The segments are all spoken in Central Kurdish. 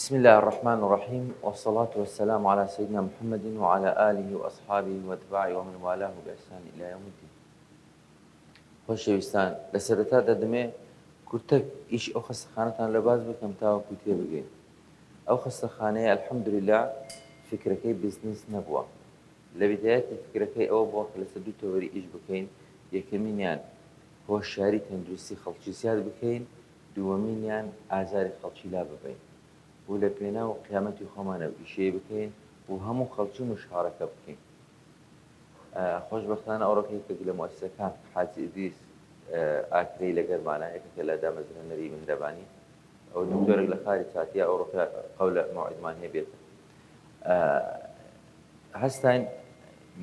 بسم اللە الرحمن الرحیم والصلاة والسلام علی سیدنا محمد وعلی آله وأصحابه واتباعه ومن والاه بإحسان إلى يوم الدین. خۆشەویستان لە سەرەتادا دەمێ کورتەک ئیشی ئەو خەستەخانەتان لە باس بکەم تاوەکو تێبگەین. ئەو خەستەخانەیە الحمدللە فکرەکەی بزنس نەبووە. لە بدایەتی فکرەکەی ئەوە بووە کە لەسەر دوو تەوەری ئیش بکەین، یەکەمینیان هۆشیاری تەندروستی خەڵکی زیاد بکەین، دووەمینیان ئازاری خەڵکی لا ببەین و لە پێناو قیامەتی خۆمان ئەو ئیشەی بکەین و هەموو خەڵکی مشارەکە بکەین. خۆشبەختانە ئەوڕۆکە یەکێک لە موئەسیسەکان حاجی ئیدریس ئاکرەی لەگەرمانە، یەکێکە لە دامەزرێنەری میهرەبانی. ئەو دکتۆرێک لە خارج هاتیە ئەوڕۆکە قەولە مەوعیدمان هەیە بێتن. هەستاین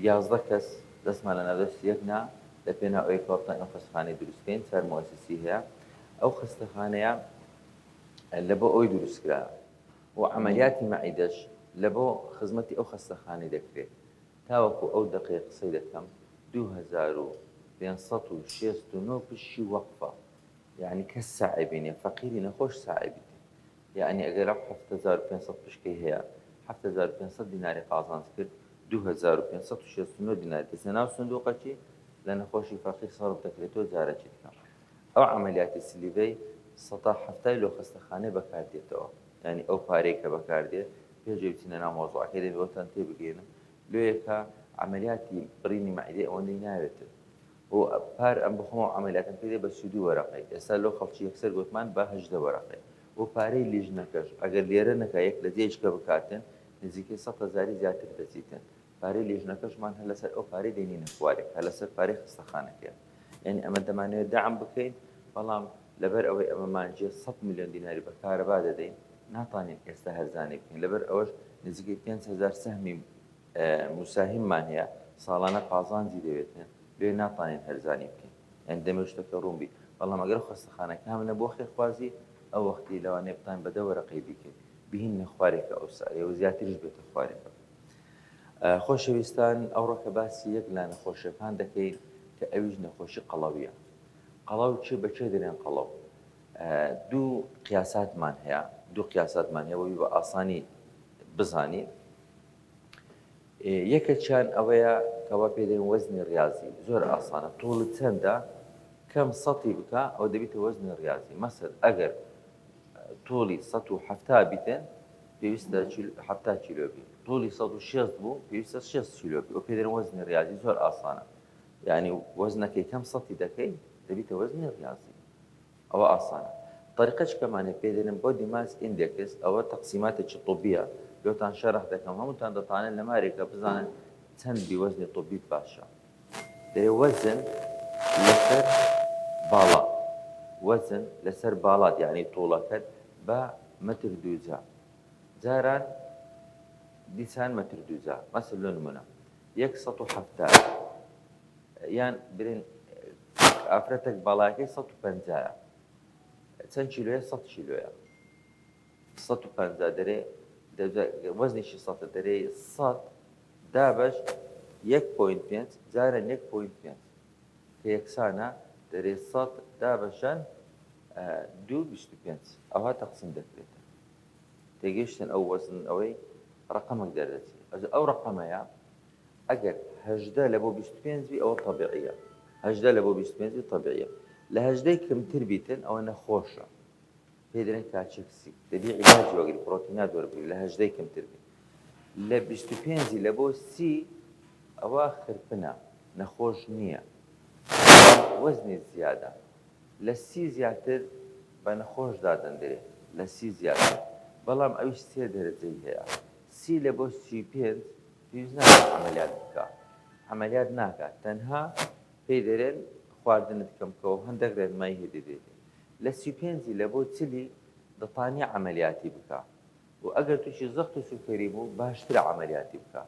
11 کەس دەستمان لە ناودەستی یەک نا لە پێناو ئەوەی کە بتوانین ئەو خەستەخانەی دروست بکەین. چوار موئەسیسی هەیە. ئەو خەستەخانەیە لە بۆ ئەوەی دروست کرا و عەمەلیاتی مەعیدەش لە بۆ خزمەتی ئەو خەستەخانەی دەکرێت. تاوەکو ئەو دەقەی قسەی دەکەم 2569 پشکی وەقفە، یەعنی کەس ساعیبی نیە، فەقیری نەخۆش ساعیبی تێ. یەعنی ئەگەر ئەو 7500 پشکەی هەیە 7500 دیناری قازانج کرد 2569 دیناری دەچنە ناو سندوقەکی لە نەخۆشی فەقیر سەرف دەکرێتەوە جارەکی دیکە ئەو عەمەلیاتی سلیڤەی سەتا حەفتای لۆ خەستەخانەی بەکار دێتەوە یانی ئەو پارەی کە بەکار دێ پێش ئەوەی بچینە ناو مەوزوعەکەی دەبێ بۆتان تێبگەیەنم لۆیەکە عەمەلیاتی بڕینی مەعیدەی ئەوەندەی ناوێتن و پار ئەم بخۆم ئەو عەمەلیاتەم کردێ بە 32 وەرەقەی ئێستا لۆ خەڵکی یەکسەر گۆتمان بە 18 وەرەقەی و پارەی لیژنەکەش ئەگەر لێرە نەکا یەک لە جێیشکە بکاتن نزیکەی 100 هەزاری زیاتر دەچیتن پارەی لیژنەکەشمان هەر لەسەر ئەو پارەی دەینینە خوارێ هەر لەسەر پارەی خەستەخانەکەیە یعنی ئەمە دەمانەوێت دەعم بکەین بەڵام لەبەر ئەوەی ئەمە مانجێ 100 میلیۆن دیناری بە کارەبا دەدەین ناتوانین ئێستا هەرزانی بکەین لەبەر ئەوەش نزیکەی 5000 سەهمی موساهیممان هەیە ساڵانە قازانجی دەوێتن لێ ناتوانین هەرزانی بکەین یعنی دەمێ شتەکە ڕوون بی بەڵام ئەگەر خەستەخانەکان نە بۆ خێرخوازی ئەو وەختی لەوانەیە بتان بە دە وەرەقەی بیکەین بهینە خوارێکە ئەو سعرەیە و زیاتریش بێتە خوارێکە. خۆشەویستان ئەوڕۆکە باسی یەک لە نەخۆشیەکان دەکەین کە ئەویش نەخۆشی قەڵەویە. قەڵەو چێ بە کێ دەرێن قەڵەو؟ دوو قیاساتمان هەیە دوو قیاساتمان هەیە بۆی بە ئاسانی بزانی یەکەکیان ئەوەیە کەوا پێ دەێن وەزنی ڕاضی زۆر ئاسانە تۆڵت چەندە کەم سەتی بکە ئەو دەبیتە وەزنی ڕاضی مەسەر ئەگەر تۆڵی 170 بیتن پێویستە 70 کیلۆ بی تۆڵی 160 بوو پێویستە 60 کیلۆ بی ئەو پێ دەێن وەزنی ڕاضی زۆر ئاسانە یعنی وەزنەکەی کەم سەتی دەکەی دەبیتە وەزنی ڕاضی ئەوە ئاسانە تەریقەچ کەمانێ پێ دەنێم body mass index ئەوە تەقسیماتێکی طبیە لۆتان شەرح دەکەم هەمووتان دەتانن لە مارێکە بزانن چەند بی وەزنی طبیت باشە دەرێ وەزن لەسەر باڵا وەزن لەسەر باڵات یعنی توڵەکەت بە مەتر دووجا جاران دیسان مەتر دووجا مەسل لۆ نمونە یەک 170 یان برێن ئافرەتێک باڵاکەی 150 چەند کیلۆیە 100 کیلۆیە 150 دەرێ وەزنیشی 100 دەرێ 100 دابەش 1.5 جارە 1.5 کە یەکسانە دەرێ 100 دابەشەن 2.25 ئەوها تەقسیم دەکرێت تێگەیشتن ئەو وەزن ئەوەی ڕقەمەک دەردەچێت ئەو ڕقەمەیە ئەگەر 18 لە بۆ 25 بی ئەوە تەبیعیە 18 لە بۆ 25 بی تەبیعیە لە هەژدەی کەمتر بیتن ئەوە نەخۆشە پێی دەرێن cachexia دەبی عیلاجی وەگری پرۆتینات وەربگری لە هەژدەی کەمتر بی لە 25 لە بۆ سی ئەوە خرپنە نەخۆش نییە وەزنی زیادە لە سی زیاتر بە نەخۆش دادەندرێ لە سی زیاتر بەڵام ئەویش سێ دەرەجەی هەیە سی لە بۆ 35 پێویست ناکات عەمەلیات بکا عەمەلیات ناکات تەنها پێی دەرێن خواردنت کەم بکەوە هەندێک ڕێنمایی هەیە دەدرێتێ لە 35 لە بۆ چلی دەتانی عەمەلیاتی بکا و ئەگەر تووشی زەخت و سوکەری بوو باشترە عەمەلیاتی بکا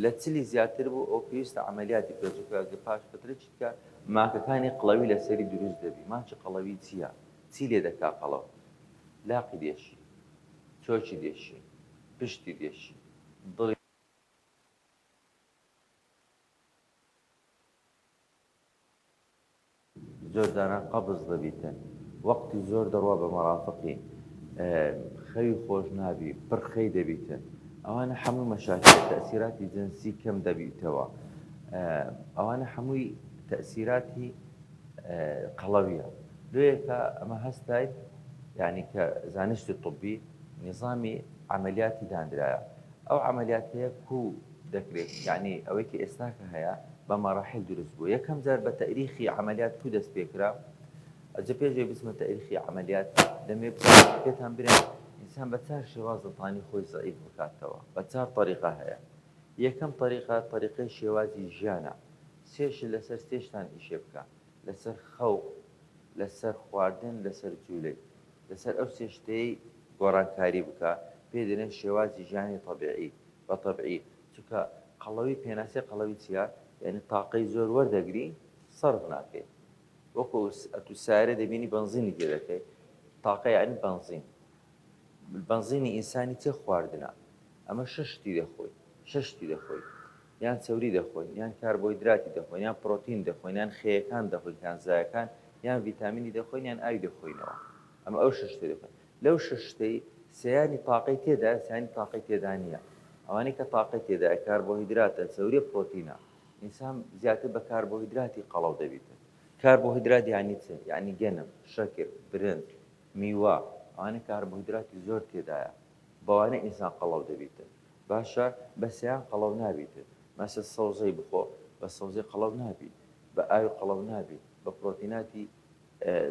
لە چلی زیاتر بوو ئەو پێویستە عەمەلیاتی بکا چونکە ئەگەر پاش فترەکی تکا ماکەکانی قڵەوی لەسەری دروست دەبی ماکی قەڵەوی چییە چی لێ دەکا قەڵەو لاقی دێشی چۆکی دێشی پشتی دێشی دڵی زۆر جاران قەبز دەبیتن وەقتی زۆر دەڕوا بە مەرافقی. خەوی خۆش نابی، پڕ خەی دەبیتن، ئەوانە حەمووی مەشاکیلە، تەئسیراتی جنسی کەم دەبیتەوە، ئەوانە حەمووی تەئسیراتی قەڵەویە. لۆیە کە ئەمە هەستایت یانی کە زانستی طبی نیزامی عەمەلیاتی داندرایە. ئەو عەمەلیاتەیە کوو دەکرێت یانی ئەوەی کە ئێستاکە هەیە بە مەراحیل دروست بووە. یەکەم جار بە تەئریخی عەمەلیات کوو دەست پێکرا؟ ئەجە پێش ئەوەی بچمە تەئریخی عەمەلیات دەمەوێت بزانم پێتان برێم ئینسان بە چار شێواز دەتوانی خۆی زەعیف بکاتەوە بە چار تەریقە هەیە یەکەم تەریقە تەریقەی شێوازی ژیانە سێ شت لەسەر سێ شتان ئیشێ بکە لەسەر خەو لەسەر خواردن لەسەر جولەی لەسەر ئەو سێ شتەی گۆڕانکاری بکە پێی دەلێن شێوازی ژیانی تەبیعی بە تەبعی چونکە قەڵەوی پێناسەی قەڵەوی چیە یعنی تاقەی زۆر وەردەگری سەرف ناکەی وەکو ئەتو سارە دەبینی بەنزینی تێ دەکەی تاقە یعنی بەنزین بەنزینی ئینسانی چێ خواردنە ئەمە شەشتی دەخۆی شەشتی دەخۆی یان چەوری دەخۆین یان کاربۆهیدراتی دەخۆین یان پرۆتین دەخۆین یان خێیەکان دەخۆین کانزایەکان یان ڤیتامینی دەخۆین یان ئاوی دەخۆینەوە ئەمە ئەو شەش شتەی دەخۆین لەو شەش شتەی سێیانی تاقەی تێدایە سیانی تاقەی تێدا نییە ئەوانەی کە تاقەی تێدایە کاربۆهیدراتە چەوریە پرۆتینە ئینسان زیاتر بە کاربۆهیدراتی قەڵەو دەبیتن. کاربۆهیدرات یانی چ؟ یانی گەنم، شەکر، برنج، میوە، ئەوانە کاربۆهیدراتی زۆر تێدایە بەوانە ئینسان قەڵەو دەبیتن. باشە بە سیان قەڵەو نابیتن. مەسە سەوزەی بخۆ بە سەوزەی قەڵەو نابی، بە ئاوی قەڵەو نابی، بە پرۆتیناتی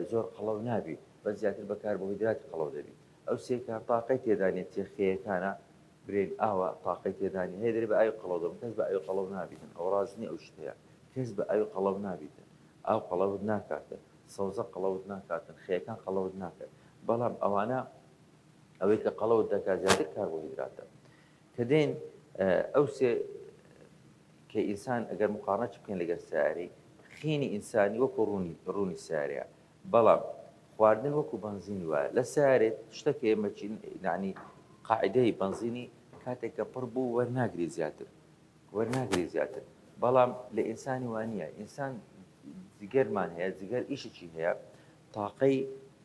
زۆر قەڵەو نابی، بەس زیاتر بە کاربۆهیدراتی قەڵەو دەبی. ئەو سێ کار تاقەی تێدا نیە تێخێیەکانە برێن ئاوە تاقەی تێدا نیە هەیە دەرێ بە ئاوی قەڵەو دەبم کەس بە ئاوی قەڵەو نابیتن ئەوە ڕاست نیە ئەو شتەیە کەس بە ئاوی قەڵەو نابیتن ئاو قەڵەوت ناکاتن سەوزە قەڵەوت ناکاتن خێیەکان قەڵەوت ناکەن بەڵام ئەوانە ئەوەی کە قەڵەوت دەکات زیاتر کاربۆهیدراتە کە دێن ئەو سێ کە ئینسان ئەگەر مقارنە بکەین لەگەر سیارەی خینی ئینسانی وەکو ڕوونی ڕوونی سیارەیە بەڵام خواردن وەکو بەنزینی وایە لە سەیارەت شتەک هەیە مەچین یعنی قاعدەی بەنزینی کاتێک کە پڕ بوو وەرناگری زیاتر وەرناگری زیاتر بەڵام لە ئینسانی وانە ئینسان جگەرمان هەیە جگەر ئیشکی هەیە تاقەی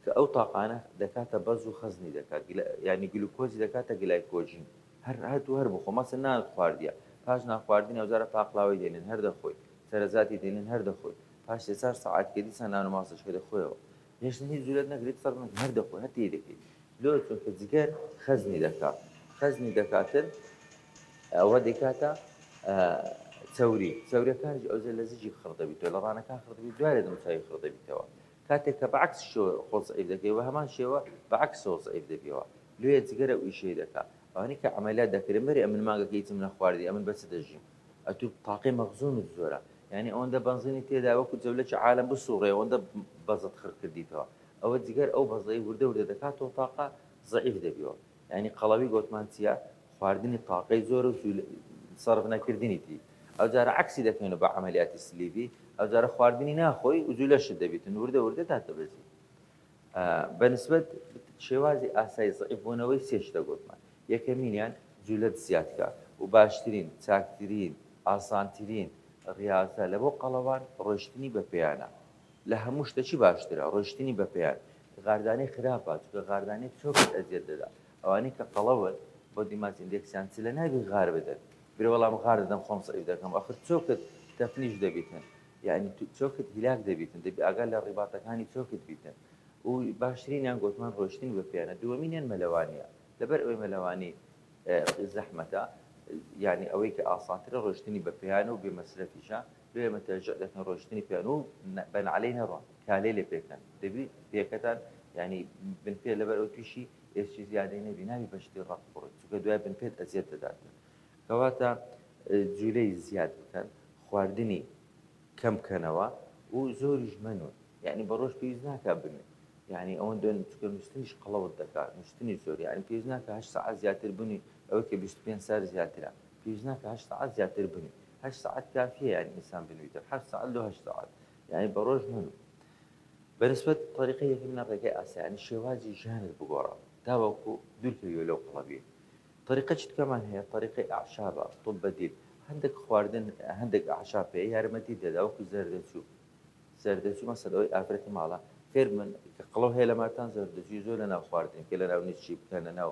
کە ئەو تاقانە دەکاتە بەز و خەزنی دەکات ینی گلوکۆزی دەکاتە گلایکۆژین هەر هەتوو هەر بخۆ مەسە نانت خواردیە پاش ناخواردنی ئەوجارە پاقلاوەی دێنن هەر دەخۆی چەرەزاتی دێنن هەر دەخۆی پاش سێ چار سەعات کە دیسان نان و ماستەشکە دەخۆیەوە هێشتا هیچ جورەت نەکرێت سەرف نەکرێت هەر دەخۆی هەر تێی دەکەیت لۆ چونکە جگەر خەزنی دەکا خەزنی دەکاتن ئەوە دەکاتە چەوری چەوریەکانیش ئەوجە لە زجی خڕ دەبیتەوە لە ڕانەکان خڕ دەبیت دوارێ دەموچاوی خڕ دەبیتەوە کاتێک کە بەعکس شێوە خۆ زەعیف دەکەی بە هەمان شێوە بەعکسەوە زەعیف دەبیەوە لۆیە جگەرە ئەو ئیشەی دەکا ئەوانەی کە عەمەلیات دەکرێن مەرێ ئەمن مانگەکە هیچم نەخواردی ئەمن بە چ دەژیم ئەتوو تاقەی مەخزونت زۆرە یانی ئەوەندە بەنزینی تێدایە وەکو جەولەکی عالەم بسوڕێ ئەوەندە بەزت خڕ کردیتەوە ئەوە جگەر ئەو بەزەی وردە وردە دەکاتەوە تاقە زەعیف دەبیەوە یانی قەڵەوی گۆتمان چیە خواردنی تاقەی زۆرە و سەرف نەکردنی تی ئەوجارە عەکسی دەکەینەوە بە عەمەلیاتی سلیڤی ئەوجارە خواردنی ناخۆی و جولەشت دەبیتن وردە وردە داتەبەزی بە نسبەت شێوازی ئاسایی زەعیف بوونەوەی سێ شتە گۆتمان یەکەمینیان جولەت زیاد کە و باشترین چاکترین ئاسانترین ڕیازە لە بۆ قەڵەوان ڕۆیشتنی بە پێیانە لە هەموو شتەکی باشترە ڕۆیشتنی بە پێیان غاردانەی خراپە چونکە غاردانەی چۆکت ئەزیەت دەدا ئەوانەی کە قەڵەون body mass index یان چلە نابی غار بدەن برێ وەڵا من غار دەدەم خۆم زەعیف دەکەم ئەخر چۆکت تەفنیش دەبیتن یعنی چۆکت هیلاک دەبیتن دەبی ئاگا لە ڕیباتەکانی چۆکت بیتن و باشترینیان گۆتمان ڕۆیشتنی بە پێیانە دووەمینیان مەلەوانیە لەبەر ئەوەی مەلەوانی زەحمەتە یانی ئەوەی کە ئاسانترە ڕۆشتنی بە پێیانە و بێ مەسرەفیشە لۆ ئێمە تەرجیع دەکەن ڕۆشتنی پێیان و بە نەعلەی نەڕۆن کالەی لێ پێکەن دەبی پێکەتان یانی بن پێ لەبەر ئەو تووشی ئێسکی زیادەی نەبی نابی بە شتی ڕەق بڕۆی چونکە دوای بن پێت ئەزیەت دەداتن کەواتە جولەی زیاد بکەن خواردنی کەم کەنەوە و زۆریش مەنون یانی بە ڕۆژ پێویست ناکا بنوی یانی ئەوەندە چونکە نوستنیش قەڵەوت دەکا نوستنی زۆر یانی پێویست ناکا هەشت سەعات زیاتر بنوی ئەوەی کە 25 سار زیاترە پێویست ناکا هەشت سەعات زیاتر بنوی هەشت سەعات کافیە یانی ئینسان بنویتن هەشت سەعات لۆ هەشت سەعات یانی بە ڕۆژ مەنو بەنسبەت طریقەی یەکەم لە ڕێگای ئاسایانی شێوازی ژیانت بگۆڕە تاوەکو دوورکەویەوە لەو قەڵەویە طریقە چیتکەمان هەیە طریقەی ئەعشابە طب بدیل هەندێک خواردن هەندێک ئەعشاب هەیە یارمەتی دەدا وەکو زەردەچوو زەردەچوو مەسەل ئەوەی ئافرەتی ماڵە. فێر بن کە قەڵەو هەیە لە ماتان زەردەچووی زۆر لە ناو خواردن کە لە ناو نیچی بکەن لە ناو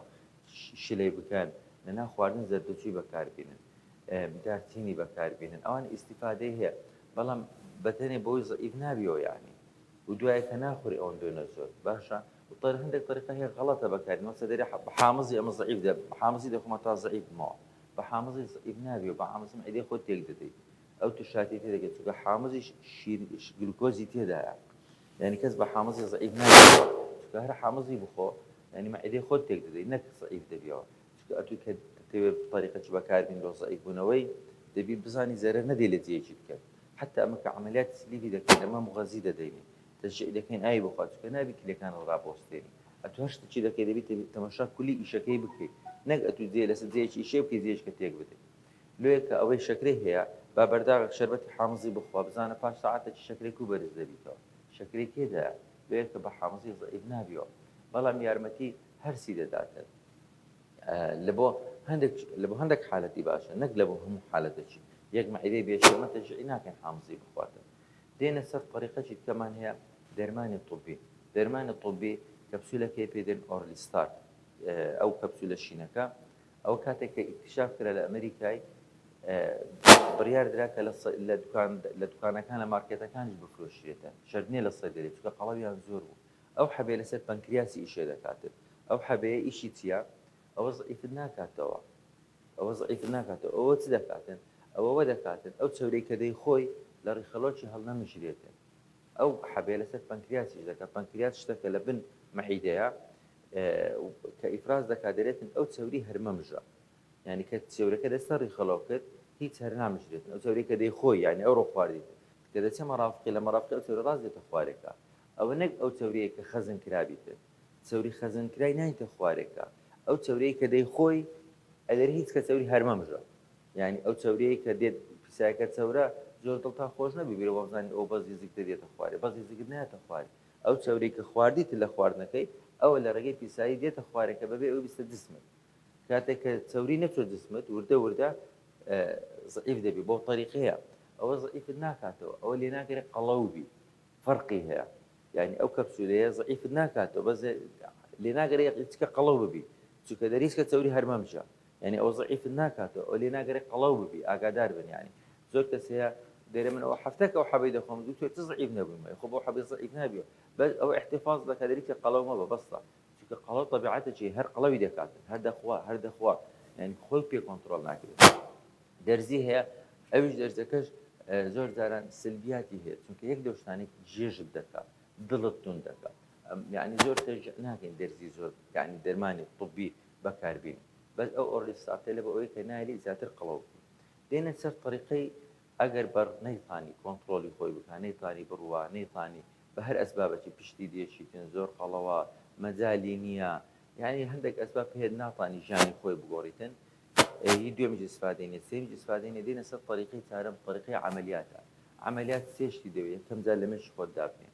شلەی بکەن لە ناو خواردن زەردەچووی بەکاربینن دارچینی بەکاربینن ئەوان ئیسیفادەی هەیە بەڵام بەتەنێ بۆی زەئیف نابیەوە یعنی و دوایە کە ناخوری ئەوەندۆ نە زۆر باشە و طەر هەندێک طریقە هەیە غەڵەتە بەکاری مەسە دەرێ بە حامزی ئەمە زەعیف دە بە حامزی دەخۆمە تا زەعیف بمەوە بە حامزی زەعیف نابی و بە حامزی مەعیدەی خۆت تێک دەدەیت ئەو ترشاتی تێدەکەیت چونکە حامزیش شیر گلوکۆزی تێدایە یعنی کەس بە حامزی زەعیف نابێتەوە چونکە هەر حامزی بخۆ یعنی مەعیدەی خۆت تێک دەدەیت نەک زەعیف دەبیەوە چونکە ئەتوو کە دەتەوێت طریقە چ بەکاربین لۆ زەعیف بوونەوەی دەبی بزانی زەرەر نەدەی لە جێیەکی بکەن حەتتا ئەمە کە عەمەلیاتی سلیڤی دەکەین ئەمە موغەزی دەدەینێ تەشجیع دەکەین ئاوی بخوات چونکە نابی کلیەکانت ڕابوەستێنی ئەتوو هەر شتێکی دەکەی دەبی تەماشا کولی ئیشەکەی بکەی نەک ئەتوو جێ لەسەر جێیەکی ئیشێ بکەی جێیەکی تێک بدەی لۆیە کە ئەوەی شەکرەی هەیە با بەرداغێک شەربەتی حامزی بخوا بزانە پاش سەعاتێکی شەکرەی کو بەرز دەبیتەوە شەکرەی تێدایە لۆیە کە بە حامزی زەعیف نابیەوە بەڵام یارمەتی هەرسی دەداتن لە بۆ هەندێک لە بۆ هەندێک حالەتی باشە نەک لە بۆ هەموو حالەتێکی یەک مەعیدەی بێشێمە تەشجیعی ناکەین حامزی بخواتن دێنە سەر طریقەکی دیکەمان هەیە دەرمانی طبی دەرمانی طبی کەپسولەکەی پێ دێن orlistat ئەو کەپسولە شینەکە ئەو کاتێک کە ئیکتشاف کرا لە ئەمریکای بڕیار درا کە لە دوکان لە دوکانەکان لە مارکێتەکانیش بفرۆشرێتە شەرت نییە لە سەیدەلەی چونکە قەڵەویان زۆر بوو ئەو حەبەیە لەسەر پەنکریاسی ئیشێ دەکاتن ئەو حەبەیە ئیشی چیە ئەوە زعیفت ناکاتەوە ئەوە زعیفت ناکاتەوە ئەوە چ دەکاتن ئەوە وە دەکاتن ئەو چەورەی کە دەیخۆی لە ڕیخەڵۆکی هەڵنەمژرێتن ئەو حەبەیە لەسەر پەنکریاس ئیش دەکات پەنکریاس شتەکە لە بن مەعیدەیە کە ئیفراز دەکات دەرێتن ئەو چەوری هەرمەمژە یعنی کە چەورەکە دەستە ڕیخەڵۆکت هیچ هەر نامژرێتن ئەو چەوری کە دەیخۆی یعنی ئەو ڕۆ خواردیت کە دەچێ مەرافقی لە مەرافقی ئەو چەورە ڕاست دێتە خوارێکە ئەوە نەک ئەو چەوریەی کە خەزن کرابیتن چەوری خەزن کرای نایتە خوارێکە ئەو چەوریەی کە دەیخۆی ئەگەر هیچ کە چەوری هەرمەمژە یعنی ئەو چەوریەی کە دێت پیسایەکە چەورە زۆر دڵتان خۆش نەبی بیرە وابزانی ئەو بەزی زگ دەدێتە خوارێ بەزی زگت نایەتە خوارێ ئەو چەوری کە خواردیت لە خواردنەکەی ئەوە لە ڕێگەی پیسایی دێتە خوارێکە بەبێ ئەوەی بستە جسمت کاتێک کە چەوری نەچۆ جسمت وردە وردە زعیف دەبی بەو طریقەیە ئەوە زعیفت ناکاتەوە ئەوە لێ ناگەرێ قەڵەو بی فەرقی هەیە یانی ئەو کەپسولەیە زەعیفت ناکاتەوە بەس لێ ناگەرێ چکە قەڵەو ببی چونکە دەریسکە چەوری هەرمەمژە یعنی ئەو زەعیفت ناکاتەوە ئەو لێ ناگەرێ قەڵەو ببی ئاگادار بن یعنی زۆر کەس هەیە دەرێ من ئەوە هەفتەکە ئەو حەبەی دەخۆم دکتۆر چ زەعیف نەبووم خۆ بەو حەبەی زەعیف نابیەوە بەس ئەوە احتفاظ دەکات دەریکە قەڵەو مەبە بەسە چونکە قەڵەو تەبیعەتێکی هەر قەڵەوی دەکاتن هەر دەخوا هەر دەخوا یعنی خۆی پێ کۆنتڕۆڵ ناکرێت دەرزی هەیە ئەویش دەرزەکەش زۆر جاران سلبیاتی هەیە چونکە یەک لەو شتانەی جێژت دەکات دڵت توند دەکات یعنی زۆر تەشجیع ناکەین دەرزی زۆر یعنی دەرمانی طبی بەکاربین بەس ئەو orlistat ە لە بۆ ئەوەی کە نایلی زیاتر قەڵەو بکەی دێنە سەر طریقەی ئەگەر بەر نەیتانی کۆنتڕۆڵی خۆی بکا نەیتانی بڕوا نەیتانی بە هەر ئەسبابەکی پشتی دێشیتن زۆر قەڵەوە مەجالی نییە یعنی هەندێک ئەسباب هەیە ناتانی ژیانی خۆی بگۆڕیتن هی دوێمیش ئیسفادەی نیە سێمیش ئیسفادەی نیە دێنە سەر تەریقەی چارەم تەریقەی عەمەلیاتە عەمەلیات سێ شتی دەوێ یەکەم جار لە مێشکی خۆت دابنێ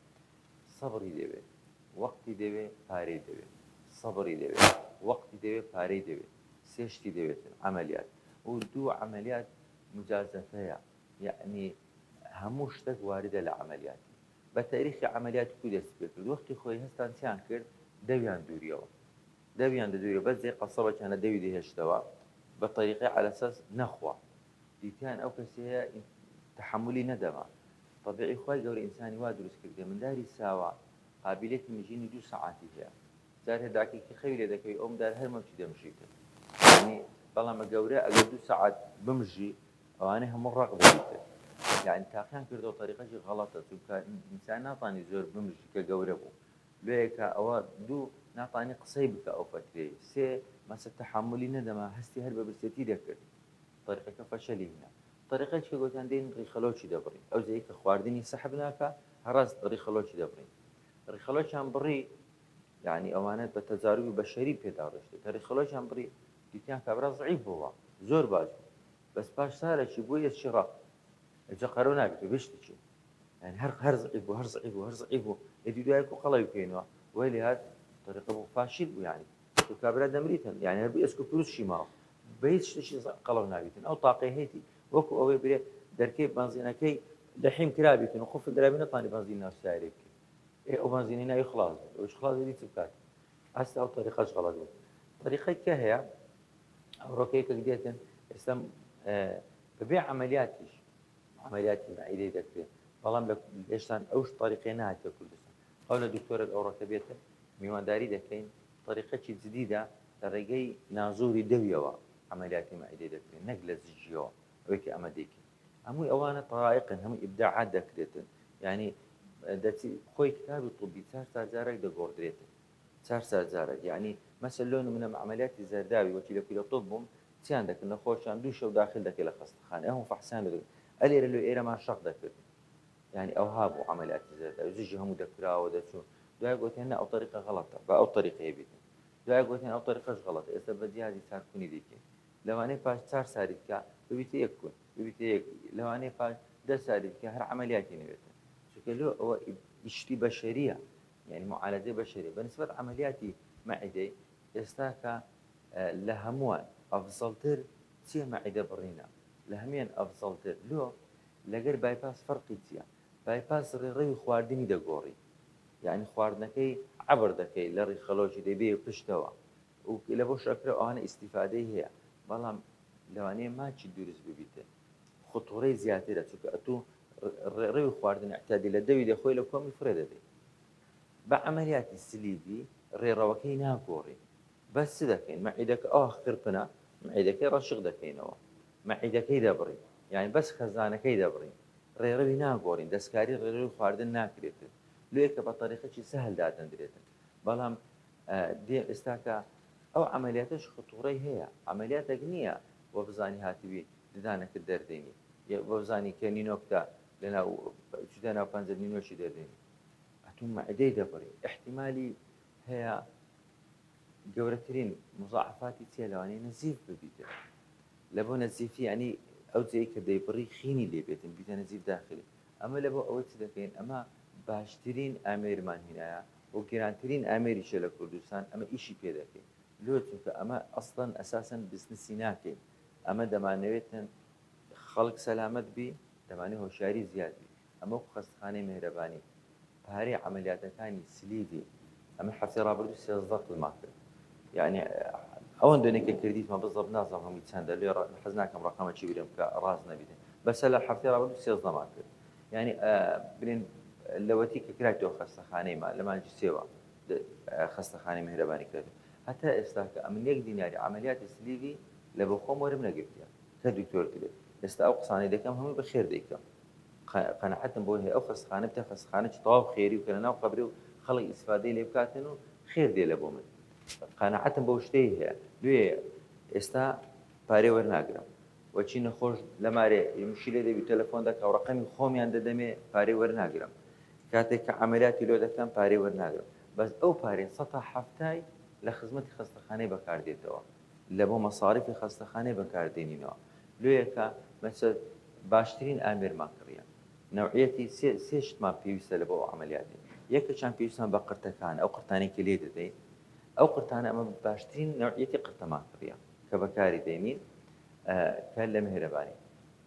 سەبری دەوێ وەقتی دەوێ پارەی دەوێ سەبری دەوێ وەقتی دەوێ پارەی دەوێ سێ شتی دەوێتن عەمەلیات و دوو عەمەلیات مجازەفەیە یەعنی هەموو شتەک واردە لە عەمەلیاتی بە تاریخی عەمەلیات کو دەستی پێ کرد وەختی خۆی هەستان چیان کرد دەویان دووریەوە دەویان دەدووری بەس جێ قەسەبەکیان لە دەوی دەهێشتەوە بە تەریقەی عەلەسەس نەخوا دیتیان ئەو کەسەیە تەحەمولی نەدەما تەبیعی خوای گەورە ئینسانی وا دروست کردیە منداری ساوا قابیلەتی مژینی دوو سەعاتی هەیە جار هەیە داکێکی خەوی لێ دەکەوی ئەو مندار هەر مەمکی دەمژیتن یعنی بەڵام گەورە ئەگەر دوو سەعات بمژی ئەوانەی هەموو ڕەق دەبیتن یعنی تاقیان کردەوە تەریقەکی غەڵەتە چونکە ئینسان ناتانی زۆر بمژی کە گەورە بوو لۆیەکە ئەوە دوو ناتانی قسەی بکا ئەو فەترەی سێ مەسە تەحەمولی نەدەما هەستی هەر بە برسێتی دەکرد تەریقەکە فەشەلی هینا تەریقەی کە گۆتیان دێین ڕیخەلۆکی دەبڕین ئەو جێی کە خواردنی سەحب ناکا هەڕاست ڕیخەلۆکی دەبڕین ڕیخەلۆکیان بڕی یعنی ئەوانە بە تەجاروبی بەشەری پێدا ڕۆشتێ کە ڕیخەلۆکیان بڕی دیتیان کابرا زعیف بووە زۆر باش بوو بەس پاش سالێکی بوو ئێسکی ڕەق ئەجە قەرەو نابێت و بشتێکی یانی هەر هەر زعیف بوو هەر زعیف بوو هەر زعیف بوو ئیدی دوای کو قەڵەوی بکەینەوە وای لێ هات طریقە بوو فاشیل بوو یانی تو کابرا دەمریتن یانی هەر بوو ئێسک و پروسکی ماوە بە هیچ شتێکی قەڵەو نابیتن ئەو تاقەی هەیتی وەکو ئەوەی برێ دەرکەی بەنزینەکەی لەحیم کرابیتن و قفل درابی نەتانی بەنزین ناو سیارەی بکەی. ئێ ئەو بەنزینەی ناوی خڵاس بێت ئەوش خڵاس بێت چ بکات ئەستا ئەو تەریقەش غەڵەت بوو تەریقەی کە هەیە ئەوڕۆکە یەکێک دێتن ئێستا بەبێ عملیاتیش عملیاتی مەعیدەی دەکرێت بەڵام لە هێشتان ئەوش تەریقەی نهاتە کوردستان ئەو لە دکتۆرێک ئەوڕۆکە بێتن میوانداری دەکەین تەریقەکی جدیدە لە ڕێگەی نازوری دەویەوە عملیاتی مەعیدەی دەکرێت نەک لە زجیەوە ئەوەی کە ئەمە دەیکەین هەمووی ئەوانە تەرائیقن هەمووی ئیبداعات دەکرێتن یانی دەچی خۆی کتابی طبی چار سال جارێک دەگۆڕدرێتن چار سال جارێک یعنی مەسەل لۆ نمونە عملیاتی زەرداوی وەکی لە کویلە طب بووم چیان دەکرد نەخۆشیان دوو شەو داخل دەکرد لە خەستەخانە ئەهم فەحسیان لۆ دەکرد ئەلێرە لۆ ئێرەمان شەق دەکرد یعنی ئەوها بوو عملیاتی زەرداوی زژی هەموو دەکراوە دەچوو دوای گوتیان نا ئەو طریقە غەڵەتە با ئەو طریقەیە بیتن دوای گوتیان ئەو طریقەش غەڵەتە ئێستا بە جیهازی چارکونی دەیکەین لەوانەیە پاش چار ساری تکا ببیتە یەک کون ببیتە یەک لەوانەیە پاش دە ساری تکا هەر عەمەلیاتی نەبێتن چونکە لۆ ئەوە ئیشتی بەشەریە یعنی معالەجەی بەشەریە بە نسبەت عەمەلیاتی مەعیدەی ئێستاکە لە هەمووان ئەفزەڵتر چیە مەعیدە بڕینە لە هەمیان ئەفزەڵتر لۆ لەگەر بایپاس فەرقی چیە بایپاس ڕێڕەوی خواردنی دەگۆڕی یعنی خواردنەکەی عەبر دەکەی لە ڕیخەڵۆکی دەبێ پشتەوە و لە بۆ شەکرە ئەوانە ئیستیفادەی هەیە بەڵام لەوانەیە ماچی دروست ببیتن خطورەی زیاترە چونکە ئەتوو ڕێڕەوی خواردن اعتیادی لە دەوی دەخۆی لە کۆمی فرێ دەدەی بە عەمەلیاتی سلیڤی ڕێڕەوەکەی ناگۆڕی بەس چ دەکەین مەعیدەکە ئەوە خرپنە مەعیدەکەی ڕەشق دەکەینەوە مەعیدەکەی دەبڕین یعنی بەس خەزانەکەی دەبڕین ڕێڕەوی ناگۆڕین دەستکاری ڕێڕەوی خواردن ناکرێتن لۆیە کە بە تەریقەکی سەهل دادەندرێتن بەڵام دێ ئێستاکە ئەو عەمەلیاتەش خطوڕەی هەیە عەمەلیاتەک نییە وەبزانی هاتبی ددانەکت دەردێنی وەبزانی کە نینۆکتە لەناو چیتە ناو پەنجە نینۆکی دەردێنی ئەتوو مەعدەی دەبڕی احتیمالی هەیە گەورەترین مزاعفاتی چیە لەوانەیە نەزیف ببیتن لە بۆ نەزیفی ینی ئەو جێی کە دەیبڕی خینی لێ بێتن بیتە نەزیف داخلی ئەمە لە بۆ ئەوەی چ دەکەین ئەمە باشترین ئامێرمان هینایە و گرانترین ئامێریشە لە کوردستان ئەمە ئیشی پێ دەکەین لۆ چونکە ئەمە ئەسڵەن ئەساسەن بزنسی ناکەین ئەمە دەمانەوێتن خەڵک سەلامەت بی دەمانێ هۆشیاری زیاد بی ئەمە وەکو خەستەخانەی مێهرەبانی پارەی عەمەلیاتەکانی سلیڤی ئەمە هەفتەی ڕابردوو 13 قلمان کرد یعنی ئەوەن دۆنێک کە کردیتمە بزەب نازانم هەمووی چەندە لێ حەز ناکەم ڕقەمەکی برێم کە ڕاست نەبیتن بەسە لە هەفتەی ڕابردوو 13 مان کرد یانی بلێن لەوەتی کە کرایتەوە خەستەخانەی ما لە مانگی سێوە خەستەخانەی مهرەبانی کرێت هەتا ئێستا کە ئەمن یەک دیناری عملیاتی سلیڤی لە بۆ خۆم وەرم نەگرتیە کە دکتۆر کرێت ئێستا ئەو قسانەی دەکەم هەمووی بە خێر دەیکەم قەناعەتم بۆ هەیە ئەو خەستەخانە بتە خەستەخانەکی تەواو خێری و کە لە ناو قەبری و خەڵک ئیسفادەی لێ بکاتن و خێر دێ لە بۆ من قەناعەتم بەو شتەی هەیە لێ ئێستا پارێ وەرناگرم وەچی نەخۆش لەمارێ مشی لێ دەبی تەلەفۆن دەکا و ڕەقەمی خۆمیان دەدەمێ پارەی وەرناگرم کاتێک کە عەمەلیاتی لۆ دەکەم پارەی وەرناگرم بەس ئەو پارەی سەتا حەفتای لە خزمەتی خەستەخانەی بەکار دێتەوە لە بۆ مەساریفی خەستەخانەی بەکار دێنینەوە لۆیەکە مەسە باشترین ئامێرمان کڕیە نەوعیەتی سێ سێ شتمان پێویستە لە بۆ ئەو عەمەلیاتێ یەکێکیان پێویستمان بە قرتەکان ئەو قرتانەی کە لێ دەدەین ئەو قرتانە ئەمە باشترین نەوعیەتی قرتەمان کڕیە کە بەکاری دێنین کە لە مهرەبانی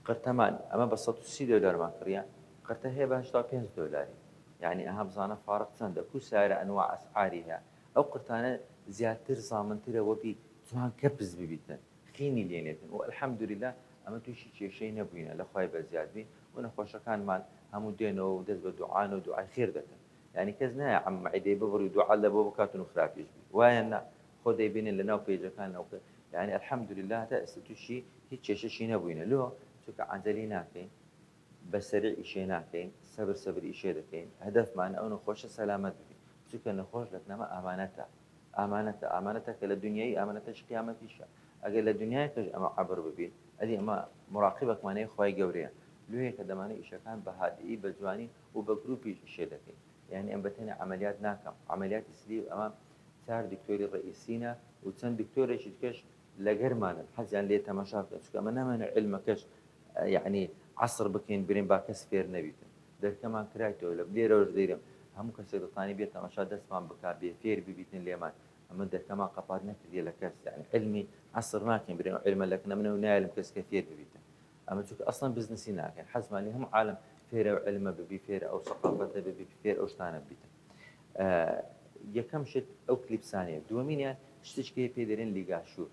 قرتەمان ئەمە بە 130 دۆلارمان کڕیە قرتە هەیە بە 85 دۆلاری یعنی ئەها بزانە فارق چەندە کو سارە ئەنواع ئەسعاری هەیە ئەو قرتانە زیاتر زامنترە وەبی جوان کەپس ببیتن خینی لێنێتن و الحمدلله ئەمە تووشی کێشەی نەبووینە لە خوای بەزیاد بین و نەخۆشەکانمان هەموو دێنەوە و دەست بە دوعان و دوعای خێر دەکەن یعنی کەس نایە عەم مەعیدەی ببڕی و دوعا لە بۆ بکات و خراپیش بی وایە نا خۆ دەیبینن لە ناو پەیجەکان ئەو یعنی الحمدلله هەتا ئێستا تووشی هیچ کێشەشی نەبووینە لۆ چونکە عەجەلی ناکەین بە سەریع ئیشێ ناکەین سەبر سەبر ئیشێ دەکەین هەدەفمان ئەو نەخۆشە سەلامەت ببی چونکە نەخۆش لەکنەمە ئامانەتە ئامانەتە ئامانەتە کە لە دنیایی ئامانەتەش قیامەتیشە ئەگەر لە دنیایەکەش ئەمە عەبر ببین ئەدی ئەمە مراقبەکمان هەیە خوای گەورەیە لۆیە کە دەمانە ئیشەکان بە هادئی بە جوانی و بە گروپیش ئیشێ دەکەین یعنی ئەم بەتەنێ عەمەلیات ناکەم عەمەلیاتی سلیڤ ئەمە چار دکتۆری ڕەئیسینە و چەند دکتۆرێکی دیکەش لەگەرمانن حەزیان لێ تەماشا بکەن چونکە ئەمە نامانێ عیلمەکەش یعنی عەسر بکەین برێن با کەس فێر نەبیتن دەرکەمان کرایتەوە لە لێرەوەش دەیرم هەموو کەسێک دەتانی بێ تەماشا دەستمان بکا بێ فێر ببیتن لێمان ئەمە دەرکەمان قەپات نەکردیە لە کەس یعنی علمی عەسر ناکەین برێن علمە لەکنە منە و نایەلم کەس کە فێر ببیتن ئەمە چونکە ئەسڵەن بزنسی ناکەین حەزمان لێ هەموو عالەم فێرە ئەو علمە ببی فێرە ئەو سەقافەتە ببی فێر ئەو شتانە ببیتن. یەکەم شت ئەو کلیپسانەیە دووەمینیان شتێکی هەیە پێی دەرێن LigaSure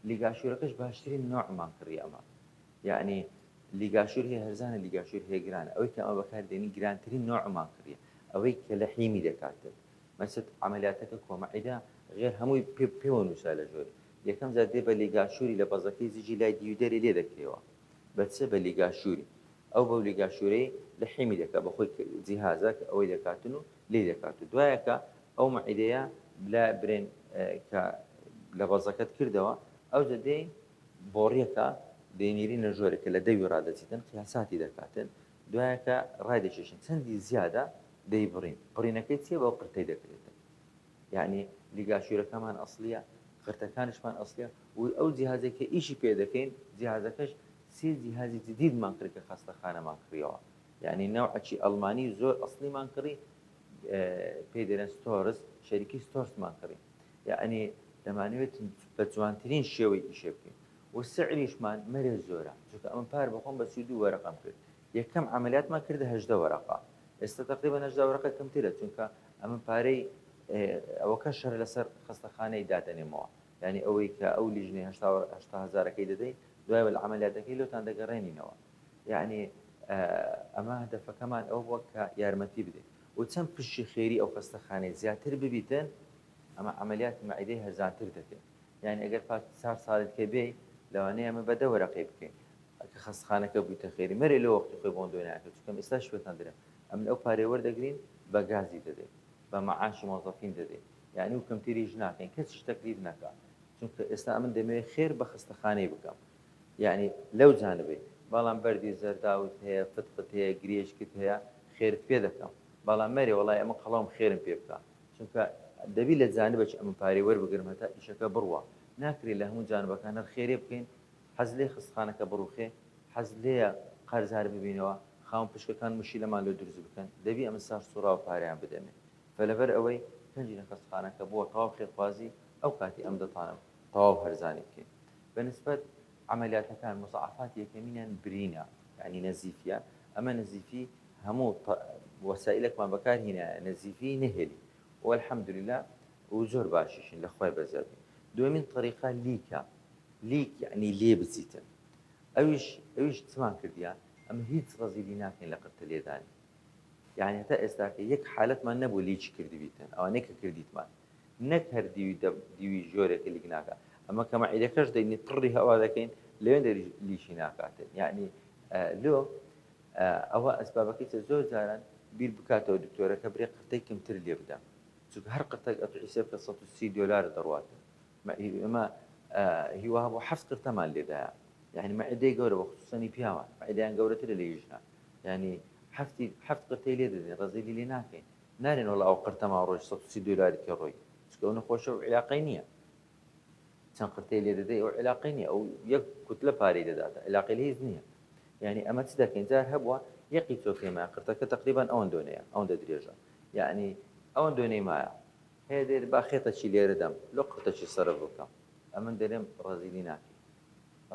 LigaSure ەکەش باشترین نوعمان کڕی ئەمە یعنی LigaSure هەیە هەرزانە LigaSure هەیە گرانە ئەوەی کە ئەمە بەکار دێنی گرانترین نوعمان کڕیە ئەوەی کە لە حیمی دەکاتن مەسەت عەمەلیاتەکە کۆمەعیدا غێر هەمووی پێ پێوە نووسا لە ژۆری یەکەم جار دێ بە LigaSure ی لە بەزەکەی زجی لای دیوی دەرێ لێ دەکرێەوە بە چ بە LigaSure ی ئەو بەو LigaSure ەی لە حیمی دەکا بە خۆی جیهازە کە ئەوەی دەکاتن و لێی دەکات و دوایەکە ئەو مەعیدەیە بلا برێن کە لە بەزەکەت کردەوە ئەوجە دێی بۆڕیەکە دەینیرینە ژۆرێ کە لە دەوی ڕادەچیتن قیاساتی دەکاتن دوایەکە ڕایدەکێشن چەندی زیادە دەیبڕین بڕینەکەی چیە بەو قرتەی دەکرێتن یعنی LigaSure ەکەمان ئەسڵیە قرتەکانیشمان ئەسڵیە و ئەو جیهازێک کە ئیشی پێ دەکەین جیهازەکەش سێ جیهازی جدیدمان کڕی کە خەستەخانەمان کڕیەوە یعنی نەوعەکی ئەڵمانی زۆر ئەسڵیمان کڕی پێی دەرێن Storz شەریکی Storz مان کڕی یعنی دەمانەوێت بە جوانترین شێوەی ئیشێ بکەین و سعریشمان مەرێ زۆرە چونکە ئەمە پار بەخۆم بە 32 وەرەقەم کرد یەکەم عەمەلیاتمان کردە 18 وەرەقە ئێستا تقریبا 18 وەرەقە کەمترە چونکە ئەمە پارەی ئەوەکە شەر لەسەر خەستەخانەی دادەنێمەوە یعنی ئەوەی کە ئەو لیژنەی 80 هەزارەکەی دەدەین دوای وەل عەمەلیاتەکەی لۆتان دەگەڕێنینەوە یعنی ئەمە هەدەفەکەمان ئەوە بووە کە یارمەتی بدەین و چەند پشتی خێری ئەو خەستەخانەی زیاتر ببیتن ئەمە عەمەلیاتی مەعیدەی هەرزانتر دەکەین یعنی ئەگەر پاش چار ساڵی دیکە بێی لەوانەیە ئەمە بە دە وەرەقەی بکەین کە خەستخانەکە بوویتە خێری مەرێ لۆ وەختی خۆی بۆن دۆناکە چونکە ئێستا شوێتان درێ ئەمن ئەو پارەی وەردەگرین بە گازی دەدەین بە مەعاشی مۆزەفین دەدەین یعنی و کەمتریش ناکەین کەسیش تەکلیف نەکا چونکە ئێستا ئەمن دەمەوێت خێر بە خەستەخانەی بکەم یعنی لەو جانبەی بەڵام بەردی زەرداوت هەیە فتقت هەیە گرێشکت هەیە خێرت پێ دەکەم بەڵام مەرێ وەڵای ئەمە قەڵەوم خێرم پێ بکە چونکە دەبی لە جانبەکی ئەمن پارەی وەربگرم هەتا ئیشەکە بڕوا ناکرێ لە هەموو جانبەکان هەر خێرێ بکەین حەز لێ خستخانەکە بڕوخێ حەز لێیە قەرزار ببینەوە خاوەن پشکەکان مشیلەمان لۆ دروست بکەن دەبی ئەمن سار سوڕاو پارەیان بدەمێ فەلەبەر ئەوەی پەنجینە خەستخانەکە بووە تەواو خێرخوازی ئەو کاتی ئەم دەتانم تەواو هەرزانی بکەین بە نسبەت عەمەلیاتەکان مزاعەفاتی یەکەمینیان برینە یانی نەزیفیە ئەمە نەزیفی هەموو وەسائیلەکمان بەکار هینایە نەزیفی نەهێلی والحمدللە و زۆر باشیشین لە خوای بەزیاد بین دووەمین تەریقە leak ە leak یعنی لێ بچیتن ئەویش ئەویش چمان کردیە ئەمە هیچ ڕەزیلی ناکەین لە قرتە لێدانی یعنی هەتا ئێستاکە یەک حالەتمان نەبوو leak کردبیتن ئەوانەی کە کردیتمان نەک هەر دیوی دیوی ژۆرێکە leak ناکا ئەمە کە مەعیدەکەش دەینی پڕی هەوا دەکەین لەوێن دەری leak ی ناکاتن یعنی لۆ ئەوە ئەسبابەکەی چە زۆر جاران بیر بکاتەوە دکتۆرەکە برێ قرتەی کەمتر لێ بدە چونکە هەر قرتەک ئەتو حیسێب کە 130 دۆلار دەڕواتن ئێمە هیوا هەبوو حەفت قرتەمان لێدایە یعنی مەعیدەی گەورە بە خصوصەنی پیاوان مەعیدەیان گەورەترە لە ژنان یعنی حەفتی حەفت قرتەی لێ دەدەین ڕەزیلی لێ ناکەین نارێن وەڵا ئەو قرتەمان ڕۆی 130 دۆلاری تێ ڕۆی چونکە ئەو نەخۆشە و عیلاقەی نییە چەند قرتەی لێ دەدەی ئەو عیلاقەی نییە ئەو یەک کوتلە پارەی دەداتە عیلاقەی لە هیچ نییە یعنی ئەمە چ دەکەین جار هەبووە یەقی چۆکەی مایە قرتەکە تقریبان ئەوەن دۆنەیە ئەوەندە درێژە یعنی ئەوەن دۆنەی مایە هەیە دێت با خێتەکی لێرە دەم لۆ قرتەکی سەرف بکەم ئەمن دەرێم ڕەزیلی ناکەی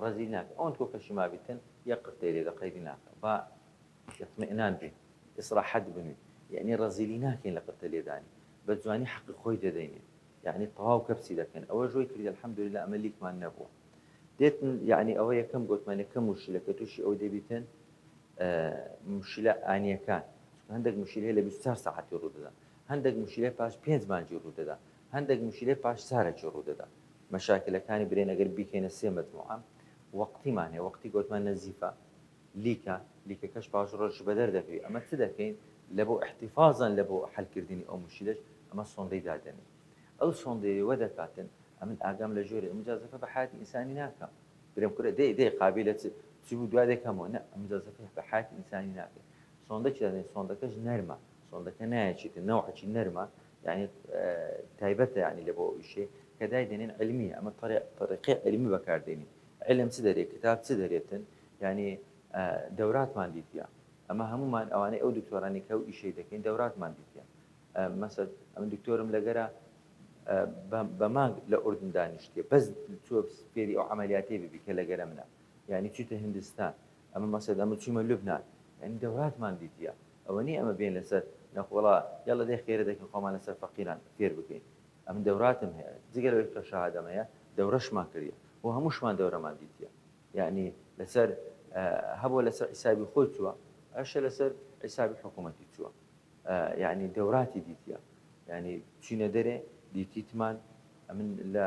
ڕەزیل ناکە ئەوەن کۆکەشی مابیتن یەک قرتەی لێدە قەیدی ناکە با اطمئنان بین ئیسراحەت بنوی یعنی ڕەزیلی ناکەین لە قرتە لێدانی بە جوانی حەقی خۆی دەدەینێ یعنی تەواو کەپسی دەکەین ئەوە ژۆی کردی الحمدلله ئەمە leak مان نەبووە دێتن یعنی ئەوە یەکەم گوتمان یەکەم مشکلە کە تووشی ئەو دەبیتن مشکلە ئانیەکان هەندێک مشکلە لە 24 ساعەتی ڕوو دەدا هەندێک مشکلە پاش پێنج مانگی ڕوو دەدا هەندێک مشکلە پاش سارەکی ڕوو دەدا مەشاکلەکانی برێن ئەگەر بیکەینە سێ مەجموعە وەقتیمان هەیە وەقتی گوتمان نەزیفە leak ە leak ەکەش پاش ڕۆژ بەدەر دەکەوی ئەمە چ دەکەین لە بۆ احتفاظا لە بۆ حەلکردنی ئەو مشکلەش ئەمە سۆندەی دادەنێ ئەو سۆندەیە وە دەکاتن ئەمن ئاگام لە ژۆرێ مجازەفە بە حیاتی ئینسانی ناکەم برێم کورە دەی دەی قابیلە چ چ بوو دوا دەکەمەوە نە ئەم مجازەفە بە حیاتی ئینسانی ناکەین سۆندە چی دادەنێ سۆندەکەش نەرمە سۆندەکە نایەچێتە نەوعەکی نەرمە یعنی تایبەتە یعنی لە بۆ ئەو ئیشێ کە دایدەنێن علمیە ئەمە طریقەی علمی بەکاردێنین علم چ دەرێ کتاب چ دەرێتن یعنی دەوراتمان دیتیە ئەمە هەموومان ئەوانەی ئەو دکتۆرانی کە ئەو ئیشەی دەکەین دەوراتمان دیتیە مەسەل ئەمن دکتۆرم لەگەرە بە مانگ لە ئوردن دانیشتیە بەس چوە فێری ئەو عەمەلیاتەی ببی کە لەگەرە منە یعنی چیتە هندستان ئەمە مەسەل ئەمە چوومە لوبنان یعنی دەوراتمان دیتیە ئەوە نییە ئەمە بێن لەسەر. نەخۆڵا یاڵە دەی خێرە دەکەین خۆمان لەسەر فەقیران فێر بکەین. ئەمن دەوراتم هەیە جگە لەوەی کە شەهادەم هەیە دەورەشمان کردیە و هەمووشمان دەورەمان دیتیە. یەعنی لەسەر هەبووە لەسەر حیسابی خۆی چووە ئەشە لەسەر حیسابی حکوومەتی چووە. یەعنی دەوراتی دیتیە یەعنی چوینە دەرێ دیتیتمان ئەمن لە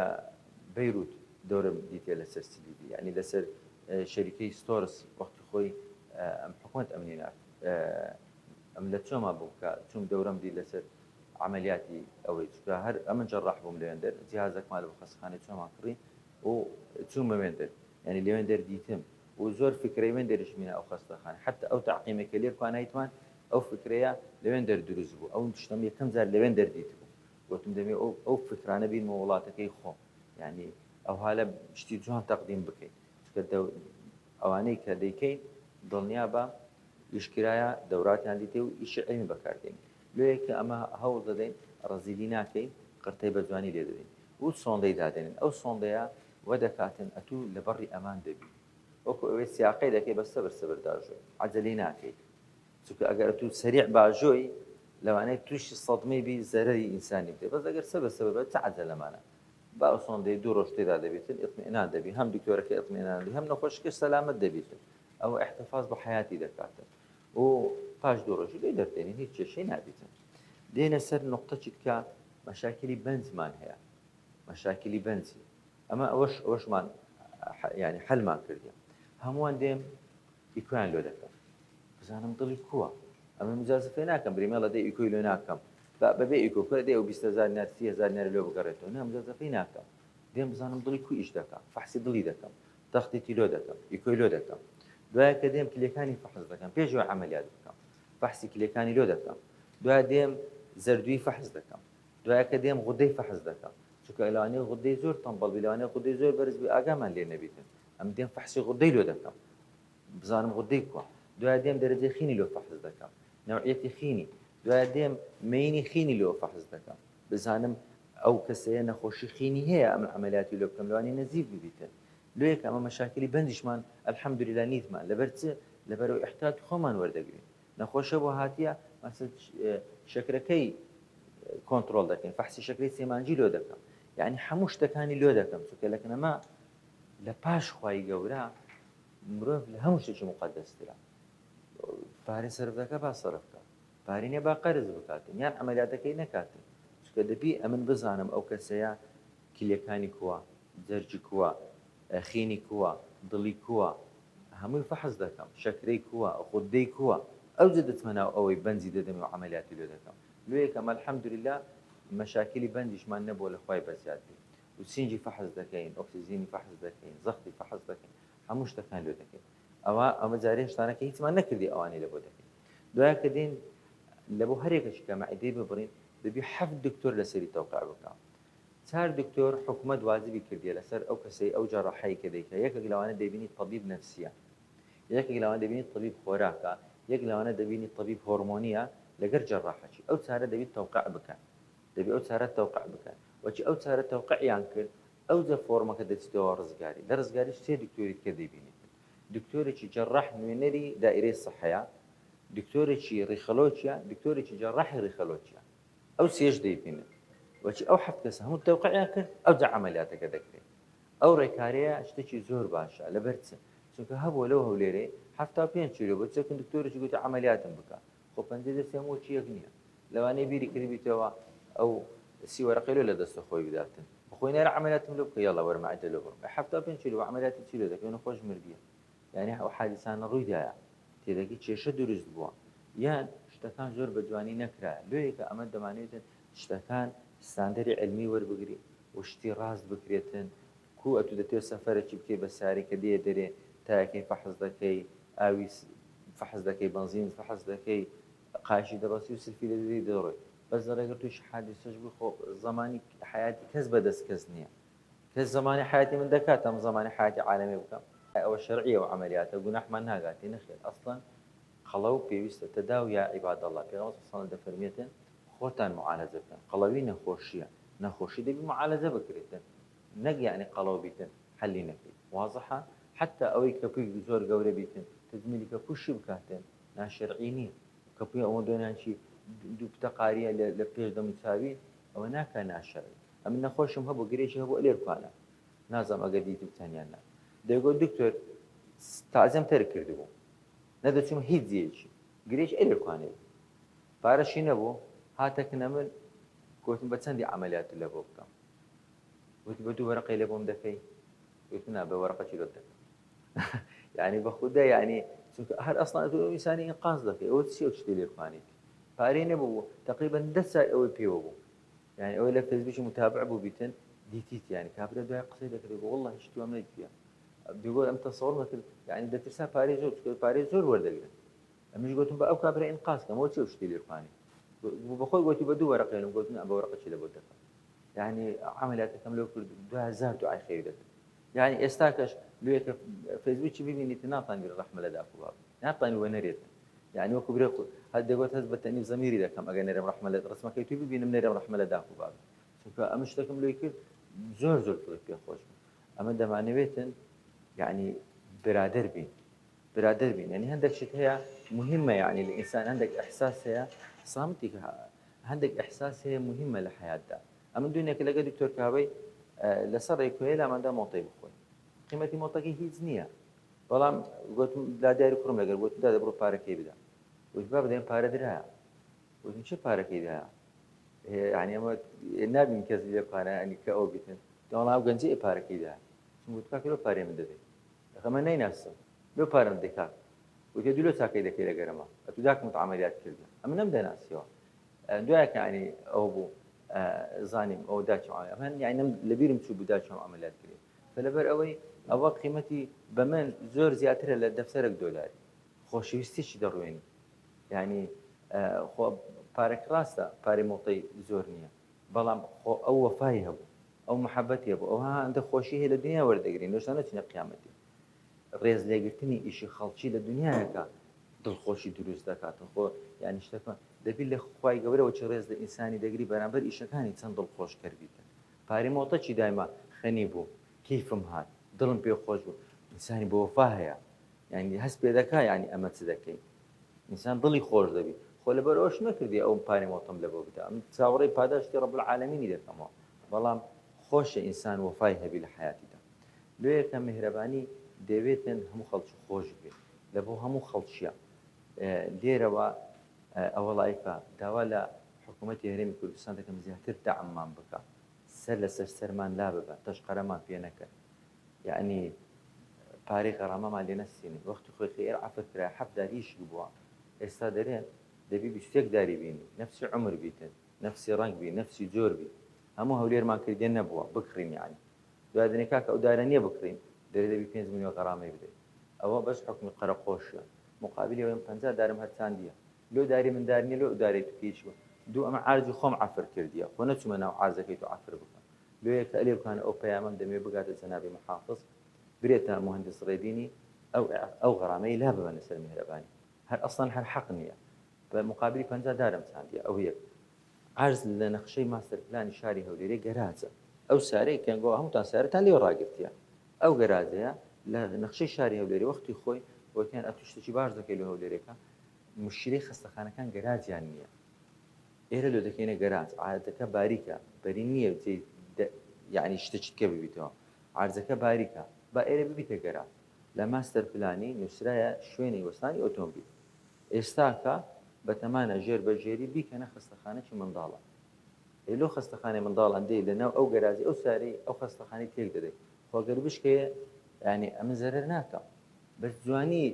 بەیروت دەورم دیتیە لەسەر سلیدی یەعنی لەسەر شەریکەی ستۆرس وەختی خۆی ئەم حکومەت ئەمنی نارد ئەم لە چۆما بووم کە چوم دەورەم دی لەسەر عملیاتی ئەوەی چونکە هەر ئەمن جەڕاح بووم لەوێندەر جیهازەکمان لە خەستەخانەی چۆمان کڕی و چوومە وێندەر یەعنی لەوێندەر دیتم و زۆر فکرەی وێندەریش مینا ئەو خەستەخانە حەتتا ئەو تەعقیمەی کە لێرکوانایتمان ئەو فکرەیە لەوێندەر دروست بوو ئەو شتەم یەکەم جار لەوێندەر دیتبوو گۆتم دەمێ ئەو ئەو فکرانە بینمە وڵاتەکەی خۆم یەعنی ئەوها لە شتی جوان تەقدیم بکەین چونکە دەو ئەوانەی کە دەیکەین دڵنیا بە ئیش کرایە دەوراتیان دیتێ و ئیشی عیلمی بەکار دێنین لۆیە کە ئەمە هەوڵ دەدەین ڕەزیلی ناکەین قرتەی بە جوانی لێ دەدەین و سۆندەی دادەنێن ئەو سۆندەیە وە دەکاتن ئەتوو لە بەڕی ئەمان دەبی وەکو ئەوەی سیاقەی دەکەی بە سەبر سەبر داژۆی عەجەلی ناکەی چونکە ئەگەر ئەتوو سەریع باژۆی لەوانەیە تووشی سەدمەی بی زەرەری ئینسانی بدەی بەس ئەگەر سەبر سەبر بە چ عەجەلەمانە با ئەو سۆندەی دوو ڕۆژ تێدا دەبیتن ئیطمئنان دەبی هەم دکتۆرەکە ئیطمئنان دەبی هەم نەخۆشەکەش سەلامەت دەبیتن ئەوە احتفاظ بە حیاتی دەکاتن و پاش دوو ڕۆژی لێی دەردێنین هیچ کێشەی نابیتن دێنە سەر نقطە چیتکە مەشاکلی بەنجمان هەیە مەشاکلی بەنجی ئەمە ئەوەش ئەوەشمان یعنی حەلمان کردیە هەمووان دێم ئیکۆیان لۆ دەکەم بزانم دڵی کووە ئەمە مجازفەی ناکەم بریمێڵە دێ ئیکۆی لۆ ناکەم بەبێ ئیکۆ کورە دێ ئەو 20 هەزار دینار 30 هەزار دیناری لۆ بگەڕێتەوە نا مجازفەی ناکەم دێم بزانم دڵی کو ئیش دەکا فەحسی دڵی دەکەم تەختیتی لۆ دەکەم ئیکۆی لۆ دەکەم دوایە کە دێم کلیەکانی فەحس دەکەم پێش ئەوەی عەمەلیات بکەم فەحسی کلیەکانی لۆ دەکەم دوای دێم زەردووی فەحس دەکەم دوایە کە دێم غودەی فەحس دەکەم چونکە لەوانەیە غودەی زۆر تەمبەڵ بی لەوانەیە غودەی زۆر بەرز بی ئاگامان لێ نەبیتن ئەم دێم فەحسی غودەی لۆ دەکەم بزانم غودەی کوە دوایە دێم دەرەجەی خینی لۆ فەحس دەکەم نەوعیەتی خینی دوایە دێم مەینی خینی لۆ فەحس دەکەم بزانم ئەو کەسەیە نەخۆشی خینی هەیە ئەمن عەمەلیاتی لۆ بکەم لەوانەیە نەزیف ببیتن لۆیە کە ئەمە مەشاکلی بەنجیشمان الحمدللە نیتمان لەبەر چ لەبەرئەوەی ئیحتیاتی خۆمان وەردەگرین نەخۆشە بۆ هاتیە مەسەل شەکرەکەی کۆنتڕۆڵ دەکەین فەحسی شەکرەی سێ مانگی لۆ دەکەم یعنی هەموو شتەکانی لۆ دەکەم چونکە لەکنەما لە پاش خوای گەورە مرۆڤ لە هەموو شتێکی مقدەسترە پارەی سەرف دەکە با سەرف بکە پارەی نیە با قەرز بکاتن یان عەمەلیاتەکەی نەکاتن چونکە دەبی ئەمن بزانم ئەو کەسەیە کلیەکانی کووە جەرگی کووە خینی کووە دڵی کووە هەمووی فەحس دەکەم شەکرەی کووە غودەی کووە ئەوجە دەچمە ناو ئەوەی بەنجی دەدەم و عەمەلیاتی لۆ دەکەم لۆ یەکەم الحمدللە مەشاکیلی بەنجیشمان نەبووە لە خوای بەزیاد بێ و سینگی فەحس دەکەین ئۆکسجینی فەحس دەکەین زەختی فەحس دەکەین هەموو شتەکان لۆ دەکەین ئەوە ئەمە جارێ شتانە کە هیچمان نەکردی ئەوانەی لەبۆ دەکەین دوای کە دێن لەبۆ هەرێکەش کە مەعیدەی ببڕین دەبی حەفت دکتۆر لەسەری تەوقع بکە چار دکتۆر حکومەت واجبی کردیە لەسەر ئەو کەسەی ئەو جەڕاحەی کە دەیکا یەکێک لەوانە دەبینی تەبیب نەفسیە یەکێک لەوانە دەبینی تەبیب خۆراکە یەک لەوانە دەبینی تەبیب هۆرمۆنیە لەگەر جەڕاحەکی ئەو چارە دەبی تەوقع بکەن دەبی ئەو چارە تەوقع بکەن وەچی ئەو چارە تەوقعیان کرد ئەوجا فۆڕمەکە دەچیتەوە ڕزگاری لە ڕزگاریش سێ دکتۆری تکە دەیبینیتن دکتۆرێکی جەڕاح نوێنەری دائیرەی سەحەیە دکتۆرێکی ڕیخەلۆکیە دکتۆرێکی جەڕاحی ڕیخەلۆکیە ئەو سێش دەیبینن وەچی ئەو حەفت کەسە هەموو تەوقعیان کرد ئەوجا عەمەلیاتەکە دەکرێت ئەو ڕێکارەیە شتێکی زۆر باشە لەبەر چ چونکە هەبووە لەو هەولێرەی 75 کیلۆ بۆ چەکن دکتۆرێکی گوتی عەمەلیاتم بکە خۆ پەنجەی دەستی هەموو وەکی یەک نییە لەوانەیە بیری کردبیتەوە ئەو سی وەرەقەی لۆ لە دەستە خۆی بداتن بخۆی نەرە عەمەلیاتم لۆ بکە یەڵا وەرە مەعدە لۆ بڕم ئەی 75 کیلۆ عەمەلیاتی چی لۆ دەکەی نەخۆش مردیە یانی ئەو حادیسانە ڕووی دایە تێدەگەی کێشە دروست بووە یان شتەکان زۆر بە جوانی نەکرایە لۆیە کە ئەمە دەمانەوێتن شتەکان ستاندەری عیلمی وەربگری و شتی ڕاست بکرێتن کو ئەتو دەتەوێ سەفەرەکی بکەی بە ساری کە دێیە دەرێ تایەکەی فەحس دەکەی ئاوی فەحس دەکەی بەنزین فەحس دەکەی قایشی دەبەستی و سلفی لێ دەدەی دەڕۆی بەس لە ڕێگە تووشی حادیسەش بووی خۆ زەمانی حەیاتی کەس بەدەست کەس نییە کەس زەمانی حەیاتی من دەکات ئەم زەمانی حەیاتی عالەمی بکەم ئەی ئەوە شەرعیە و عەمەلیاتە گوناحمان ناگاتێ نەخێر ئەسڵەن قەڵەو پێویستە تەداو یا عیباد اللە پێغەمبەر صلی اللە علیه و سلم دەفەرموێتن خۆتان معالەجە بکەن قەڵەوی نەخۆشیە نەخۆشی دەبی معالەجە بکرێتن نەک یەعنی قەڵەو بیتن حەلی نەکەی وازحە حەتا ئەوەی کەپوی زۆر گەورە بیتن تەجمیلی کەپوشی بکاتن ناشەرعی نیە کەپوی ئەوە دۆنیان چی. دوو پتە قاریە لە پێش دەم و چاوی ئەوە ناکا ناشەرعی. ئەمن نەخۆشم هەبوو گرێکی هەبوو ئەلێرکوانە نازانم ئەگەر دیتبتان یان نا دەیگۆت دکتۆر تازیەم تەرک کردبوو نەدەچووم هیچ جێیەکی گرێکی ئەلێرکوانێ بوو پارەشی نەبوو هاتە کنە من گۆتم بە چەندی عەمەلیاتت لە بۆ بکەم گوتی بە دوو وەرەقەی لە بۆم دەکەی گوتم نا بە وەرەقە چی لۆت دەکەم یعنی بە خودا یعنی چونکە هەر ئەسڵان تۆ ئینسانی ئینقاز دەکەی ئەوە چی ئەو شتەی لێرکوانیت پارەی نەبوو تقریبا دە سای ئەوەی پێوە بوو یعنی ئەوەی لە فەیسبووکی متابع بوو بیتن دیتیت یعنی کابرا دوای قسەی دەکرد گۆ والله هیچ شتی وام نەدیتیە دەگۆ ئەم تەسەوڕ دەکرد یعنی دەترسا پارەی زۆر چونکە پارەی زۆر وەردەگرن ئەمیش گوتم بە ئەو کابرا ئینقاز کەم ئەوە چی ئەو شتی لێرکوانی بەخۆی گوتی بە دوو وەرەقەی لەم گوتم بە وەرەقە چی لە بۆ دەکەم یعنی عملیاتەکەم لەو کرد 2000 دوعای خێری دەکرد یعنی ئێستاکەش لێکە فەیسبووکی ببینیت ناتوانانی ڕەحمە لە داک و باب ناتوانانی وەنەرێتن یعنی وەکو برێ هەر دەگوت هەست بە تەنیب زەمیری دەکەم ئەگەر نەرێم ڕەحمە لە ڕسمەکەی توی ببینم نەرێم ڕەحمە لە داک و باب چونکە ئەم شتەکەم لۆی کرد زۆر زۆر دڵی پێ خۆش بوو ئەمە دەمانەوێتن یعنی برادەر بین برادەر بین یعنی هەندێک شت هەیە مهمە یعنی لە ئینسان هەندێک ئەحساس هەیە سامتی هەندێک ئەحساس هەیە مهمە لە حیاتدا ئەمن دوێنێکە لەگە دکتۆر کاوەی لەسەر ڕێکوێ لاماندا مۆتەی بخۆین قیمەتی مۆتەکەی هیچ نییە بەڵام گوتم لا دیاری کوڕم لەگەر گوتم دادە بڕۆ پارەکەی بدە وتی بابە دەیم پارە درایە وتم چه پارەکەی دایە یعنی ئەمە نابین کەس لێ بخانە ینی کە ئەو بیتن دەوڵام ئەو گەنجە ئێ پارەکەی دایە وتم کاکە لۆ پارەی من دەدەی ئەخە من نەیناسم لۆ پارەم دەی کاک وتی دوو لۆ چاکەی دەکەی لەگەرەمە ئەتو داکمت عەمەلیات کردیە ئەمن نەمدەناسیەوە دوایە کە ینی ئەو بوو زانیم ئەو داچم ئەمن یعنی لەبیرم چوو بوو داچم عەمەلیات کردی فلەبەر ئەوەی ئەوە قیمەتی بە من زۆر زیاترە لە دەفتەرێک دۆلاری. خۆشەویستیی دەڕوێنی. یانی خۆ پارەکە ڕاستە پارەی مۆتەی زۆر نییە، بەڵام خۆ ئەو وەفای هەبوو، ئەو محەبەتی هەبوو، ئەوها هەندە خۆشی هەیە لە دنیا وەردەگرین، لۆشتا نەچینە قیامەتی. ڕێز لێگرتنی ئیشی خەڵکی لە دنیایەکە دڵخۆشی دروست دەکاتن. خۆ یانی شتەکە دەبی لە خوای گەورەوە چی ڕێز لە ئینسانی دەگری بەرامبەر ئیشەکانی چەند دڵخۆشکەر بیتن. پارەی مۆتەکی دایمە خەنی بوو کەیفم هات دڵم پێ خۆش بوو ئینسانی بە وەفا هەیە یعنی هەست پێ دەکا یعنی ئەمە چ دەکەی ئینسان دڵی خۆش دەبی خۆ لەبەر ئەوش نەکردی ئەوم پارەی مۆتەم لەبۆ بدە ئەم چاوەڕێی پاداشتی ڕەب العالمینی دەکەمەوە بەڵام خۆشە ئینسان وەفای هەبی لە حیاتیدا لۆیەکە میهرەبانی دەوێتن هەموو خەڵکی خۆش بێ لە بۆ هەموو خەڵکیە لێرەوە ئەوە لایفە داوا لە حکوومەتی هەرێمی کوردستان دەکەم زیاتر دەعممان بکە سەر لەسەر سەرمان لاببەن تەشقەرەمان پێ نەکەن یەعنی پارەی غەرامەمان لێ نەستێنن وەختی خۆی خێر عەفر کرا حەفت دار ئیشک بووە ئێستا دەرێن دەبی 21 داری بینی نەفسی عمر بیتن نەفسی ڕەنگ بی نەفسی جۆر بی هەموو هەولێرمان کردێ نەبووە بکڕین یعنی دوای دەنێ کاکە ئەو دارە نییە بکڕین دەرێ دەبی 5 ملیۆن غەرامەی بدەیت ئەوە بەس حکومی قەرەقۆشە مقابلی ئەوەی من 50 دارم هەر چاندیە لۆ داری من دار نیە لۆ ئەو دارەی تو هیچ بوو دوو ئەمە عارزی خۆم عەفر کردیە خۆ نەچومە ناو عارزەکەی تو عەفر بکەم لۆیە کە ئەلێ بکانە ئەو پەیامەم دەمەوێ بگاتە جەنابی محافز برێتە مهندس ڕێبینی ئەو ئەو غەرامەی لا ببەنە سەر میهرەبانی هەر ئەسڵەن هەر حەق نیە بە مقابلی 50 دارم چاندیە ئەو یەک عەرز لە نەخشەی ماستەر پلانی شاری هەولێرێ گەراجە ئەو سارەی کەنگۆ هەمووتان سارەتان لێ ڕاگرتیە ئەو گەراجەیە لە نەخشەی شاری هەولێری وەختی خۆی وتیان ئەتوو شتێکی باش دەکەی لە هەولێرێکە مشکیلەی خەستەخانەکان گەراجیان نییە ئێرە لۆ دەکەینە گەراج عادەکە باریکە بەرین نییە جێی یعنی شتێکی تکە ببیتەوە عارزەکە باریکە با ئێرە ببیتە گەراج لە ماستەر پلانی نووسرایە شوێنی وەستانی ئۆتۆمبیل ئێستاکە بەتەمانە ژێر بە ژێری بیکەنە خەستەخانەکی منداڵان ئێ لۆ خەستەخانەی منداڵان دێی لە ناو ئەو گەراجی ئەو سارەی ئەو خەستەخانەی تێک دەدەی خۆ گەر بشکێ یانی ئەمن زەرەر ناکەم بەس جوانی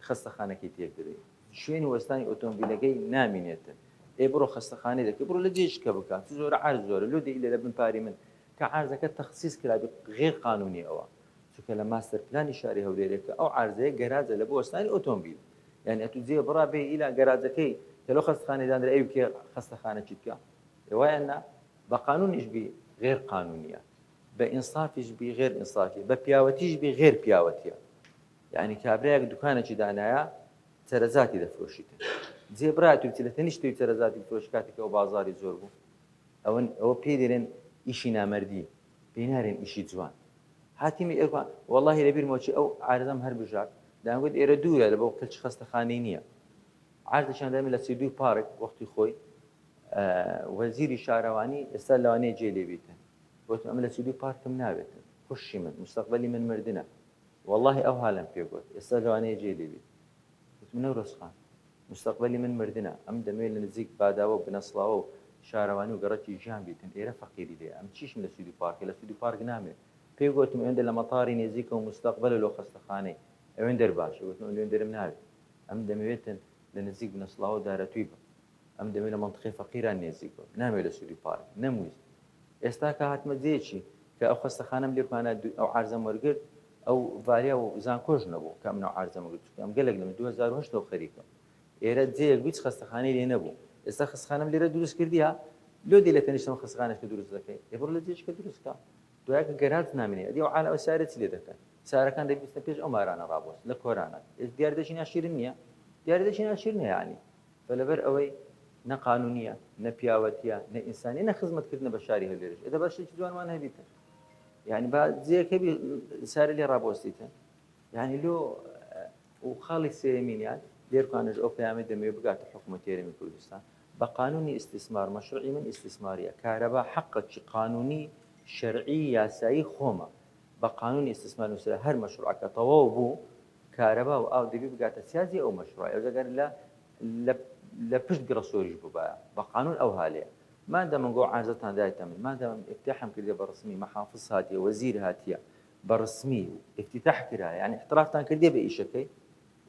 خەستەخانەکەی تێک دەدەی شوێنی وەستانی ئۆتۆمبیلەکەی نامینێتن ئێ بڕۆ خەستەخانەی دەکەی بڕۆ لە جێشکە بکە چ زۆرە عەرز زۆرە لۆ دێی لە بن پاری من کە عەرزەکە تەخسیس کرابی غێر قانونی ئەوە چونکە لە ماستەر پلانی شاری هەولێرێ کە ئەو عەرزەیە گەراجە لە بۆ وەستانی ئۆتۆمبیل یانی ئەتوو جێ بڕا بێ ئیلا گەراجەکەی کە لۆ خەستەخانەی دانرا ئەی بکێ خەستەخانە چی بکە ئێ وایە نا بە قانونیش بی غێر قانونیە بە ئینسافیش بی غێر ئینسافیە بە پیاوەتیش بی غێر پیاوەتیە یعنی کابرایەک دوکانێکی دانایە چەرەزاتی دەفرۆشیتن جێ برا تو بچی لە تەنیشت توی چەرەزاتی بفرۆشی کاتێک ئەو بازاری زۆر بوو ئەوە ئەوە پێی دەرێن ئیشی نامەردی پێی نارێن ئیشی جوان هاتیمی ئێرکان وەڵاهی لەبیرمەوە چی ئەو عارزەم هەر بژارد دەیانگوت ئێرە دوورە لە بۆ کەچ خەستەخانەی نییە. عەرزێکیان دایمە لە 32 پارک وەختی خۆی وەزیری شارەوانی ئێستا لەوانەیە جێ لێ بیتن. گوتم ئەمە لە 32 پارکم ناوێتن. خوشی من، مستەقبەلی من مردنە. وەڵاهی ئەو هالەم پێ گوت. ئێستا لەوانەیە جێ لێ بیت. گوتم نەورۆز خان، مستەقبەلی من مردنە. ئەم دەمەوێ لە نزیک باداوە و بنەسڵاوە و شارەوانی و گەڕەکی ژیان بیتن. ئێرە فەقیری لێیە. ئەم چیشم لە 32 پارکە؟ لە 32 پارک نامەوێ. پێی گوتم ئێندە لە مەتاری نێزیکە و مستەقبەلە لۆ خەستەخانەی. ئەوێندەر باشە. گوتم ئەم لوێندەرم ناوێ. ئەم دەمەوێتن لە نزیک بنەسڵاوە و دارەتووی بم. ئەم دەمەوێ لە مەنتقەی فەقیران نێزیک بم. نامەوێ لە 32 پارک. نەمویست. ئێستا کە هاتمە جێیەکی کە ئەو خەستەخانەم لێ کوانە ئەو عەرزەم وەرگرت، ئەو ڤاریا و زانکۆش نەبوو کە ئەمن ئەو عەرزەم وەرگرت، چونکە ئەم گەلەک لە 2008 ەوە خەریکم. ئێرە جێیەک بوو هیچ خەستەخانەی لێ نەبوو. ئێستا خەستەخانەم لێرە دروست کردیە، لۆ دێ لە تەنیشتم خەستەخانەش کە دروست دەکەی؟ ئێ بڕۆ لە جێیەکی کە دروست کە. دوایە کە گەراج نامێنێ، ئەدی ئەو عالەم ئەو سەیارە چی لێ دەکەن؟ سەیارەکان دەبی بچنە پێش ئەو مارانە ڕابوەستن لە کۆرانە. ئێ دیاردەکی ناشیرن نییە؟ دیاردەکی ناشیرنە یەعنی. بە لەبەر ئەوەی نە قانونیە، نە پیاوەتیە، نە ئینسانیە، نە خزمەت کردنە بە شاری هەولێرش. ئێ دەبا شتێکی جوانمان هەبیتن. یعنی با جێیەک هەبی سارە لێ ڕابوەستیتن. یعنی لۆ و خاڵی سێیەمینیان لێرکانش ئەو پەیامەی دەمەوێت بگاتە حکوومەتی هەرێمی کوردستان بە قانونی ئیستیسمار مەشروعی من ئیستیسماریە کارەبا حەقەکی قانونی شەرعی یاسایی خۆمە بە قانونی ئیستیسمار نووسرا هەر مەشروعەکە تەواو بوو کارەبا و ئاو دەبی بگاتە سیازی ئەو مەشروعە ئەگەر لە لە پشت گڕەسۆریش ببایە بە قانون ئەو هالەیە مادەم من گۆ عەرزەتان دایتە من مادەم من ئیفتیاحم کردیە بە ڕسمی مەحافز هاتیە وەزیر هاتیە بە ڕسمی و ئیفتیتاح کرا یعنی احترافتان کردیە بە ئیشەکەی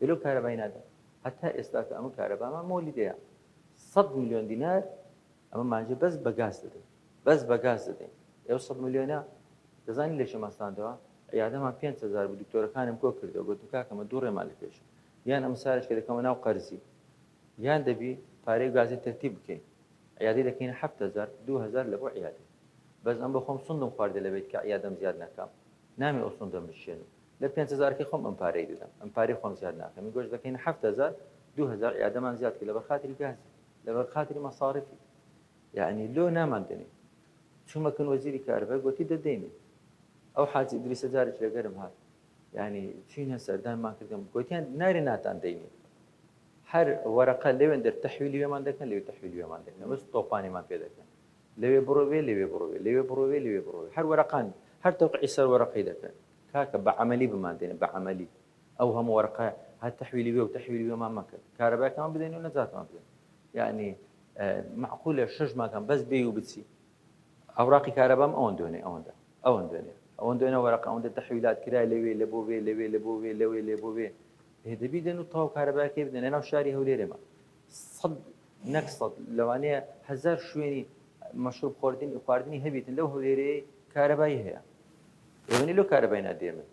ئێ لۆ کارەبای نادەن هەتا ئێستا کە ئەمە کارەبامان مۆلیدەیە 100 میلیۆن دینار ئەمە مانجە بەس بە گاز دەدەین بەس بە گاز دەدەین ئێو 100 میلیۆنە دەزانی لێ شەمان ستاندەوە عیادەمان 5000 بوو دکتۆرەکانم کۆ کردەوە گوتم کاکەمە دوو ڕێمان لە پێشە یان ئەم سارش کە دەکەمە ناو قەرزی یان دەبی پارەی گازی تەرتیب بکەین عیادەی دەکەینە 7000 2000 لە بۆ عیادەی بەس ئەم بە خۆم سوندم خواردە لەبێت کە عیادەم زیاد نەکەم نامێ ئەو سوندەم بشێنم لە 5000 کەی خۆم ئەم پارەی دەدەم ئەم پارەی خۆم زیاد ناکەم گۆشت دەکەینە 7000 2000 عیادەمان زیاد کرد لەبەر خاتری گازی لەبەر خاتری مەساڕفی یعنی لۆ نامان دەنێ چوومە کن وەزیری کارەبای گۆتی دەدەینێ ئەو حاجی ئیدریسە جارێک لەگەرم هات یعنی چوینە سەردانمان کردم گۆتیان نارێ ناتان دەینێ هەر وەرەقە لەوێن دەر تەحویلی وێمان دەکەن لەوێ تەحویلی وێمان دەکەن بەس تۆپانیمان پێ دەکەن لەوێ بڕۆوێ لەوێ بڕۆوێ لەوێ بڕۆوێ لەوێ بڕۆوێ هەر وەرەقان هەر تەوقعی سەر وەرەقەی دەکەن کاکە بە عەمەلی بمان دێنێ بە عەمەلی ئەو هەموو وەرەقە هەر تەحویلی وێ و تەحویلی وێمان مەکەن کارەباکەمان بدەین و نەجاتمان بدەن یعنی معقولە شەش ماکەم بەس بێ و بچی ئەوراقی کارەبام ئەوەن دوێنێ ئەوەندە ئەوەن دوێنێ ئەوەن دوێنە وەرەقە ئەوەندە تەحویلات کرا لەوێ لە بۆ وێ لەوێ لە بۆ وێ لەوێ لێ بۆ وێ دەبی دەن و تاو کارەباکەی بدەن لەناو شاری هەولێرێمە سەد نەک سەد لەوانەیە هەزار شوێنی مەشروب خواردنی خواردنی هەبیتن لەو هەولێرەیە کارەبایی هەیە ئێوەنی لۆ کارەبای نادێمن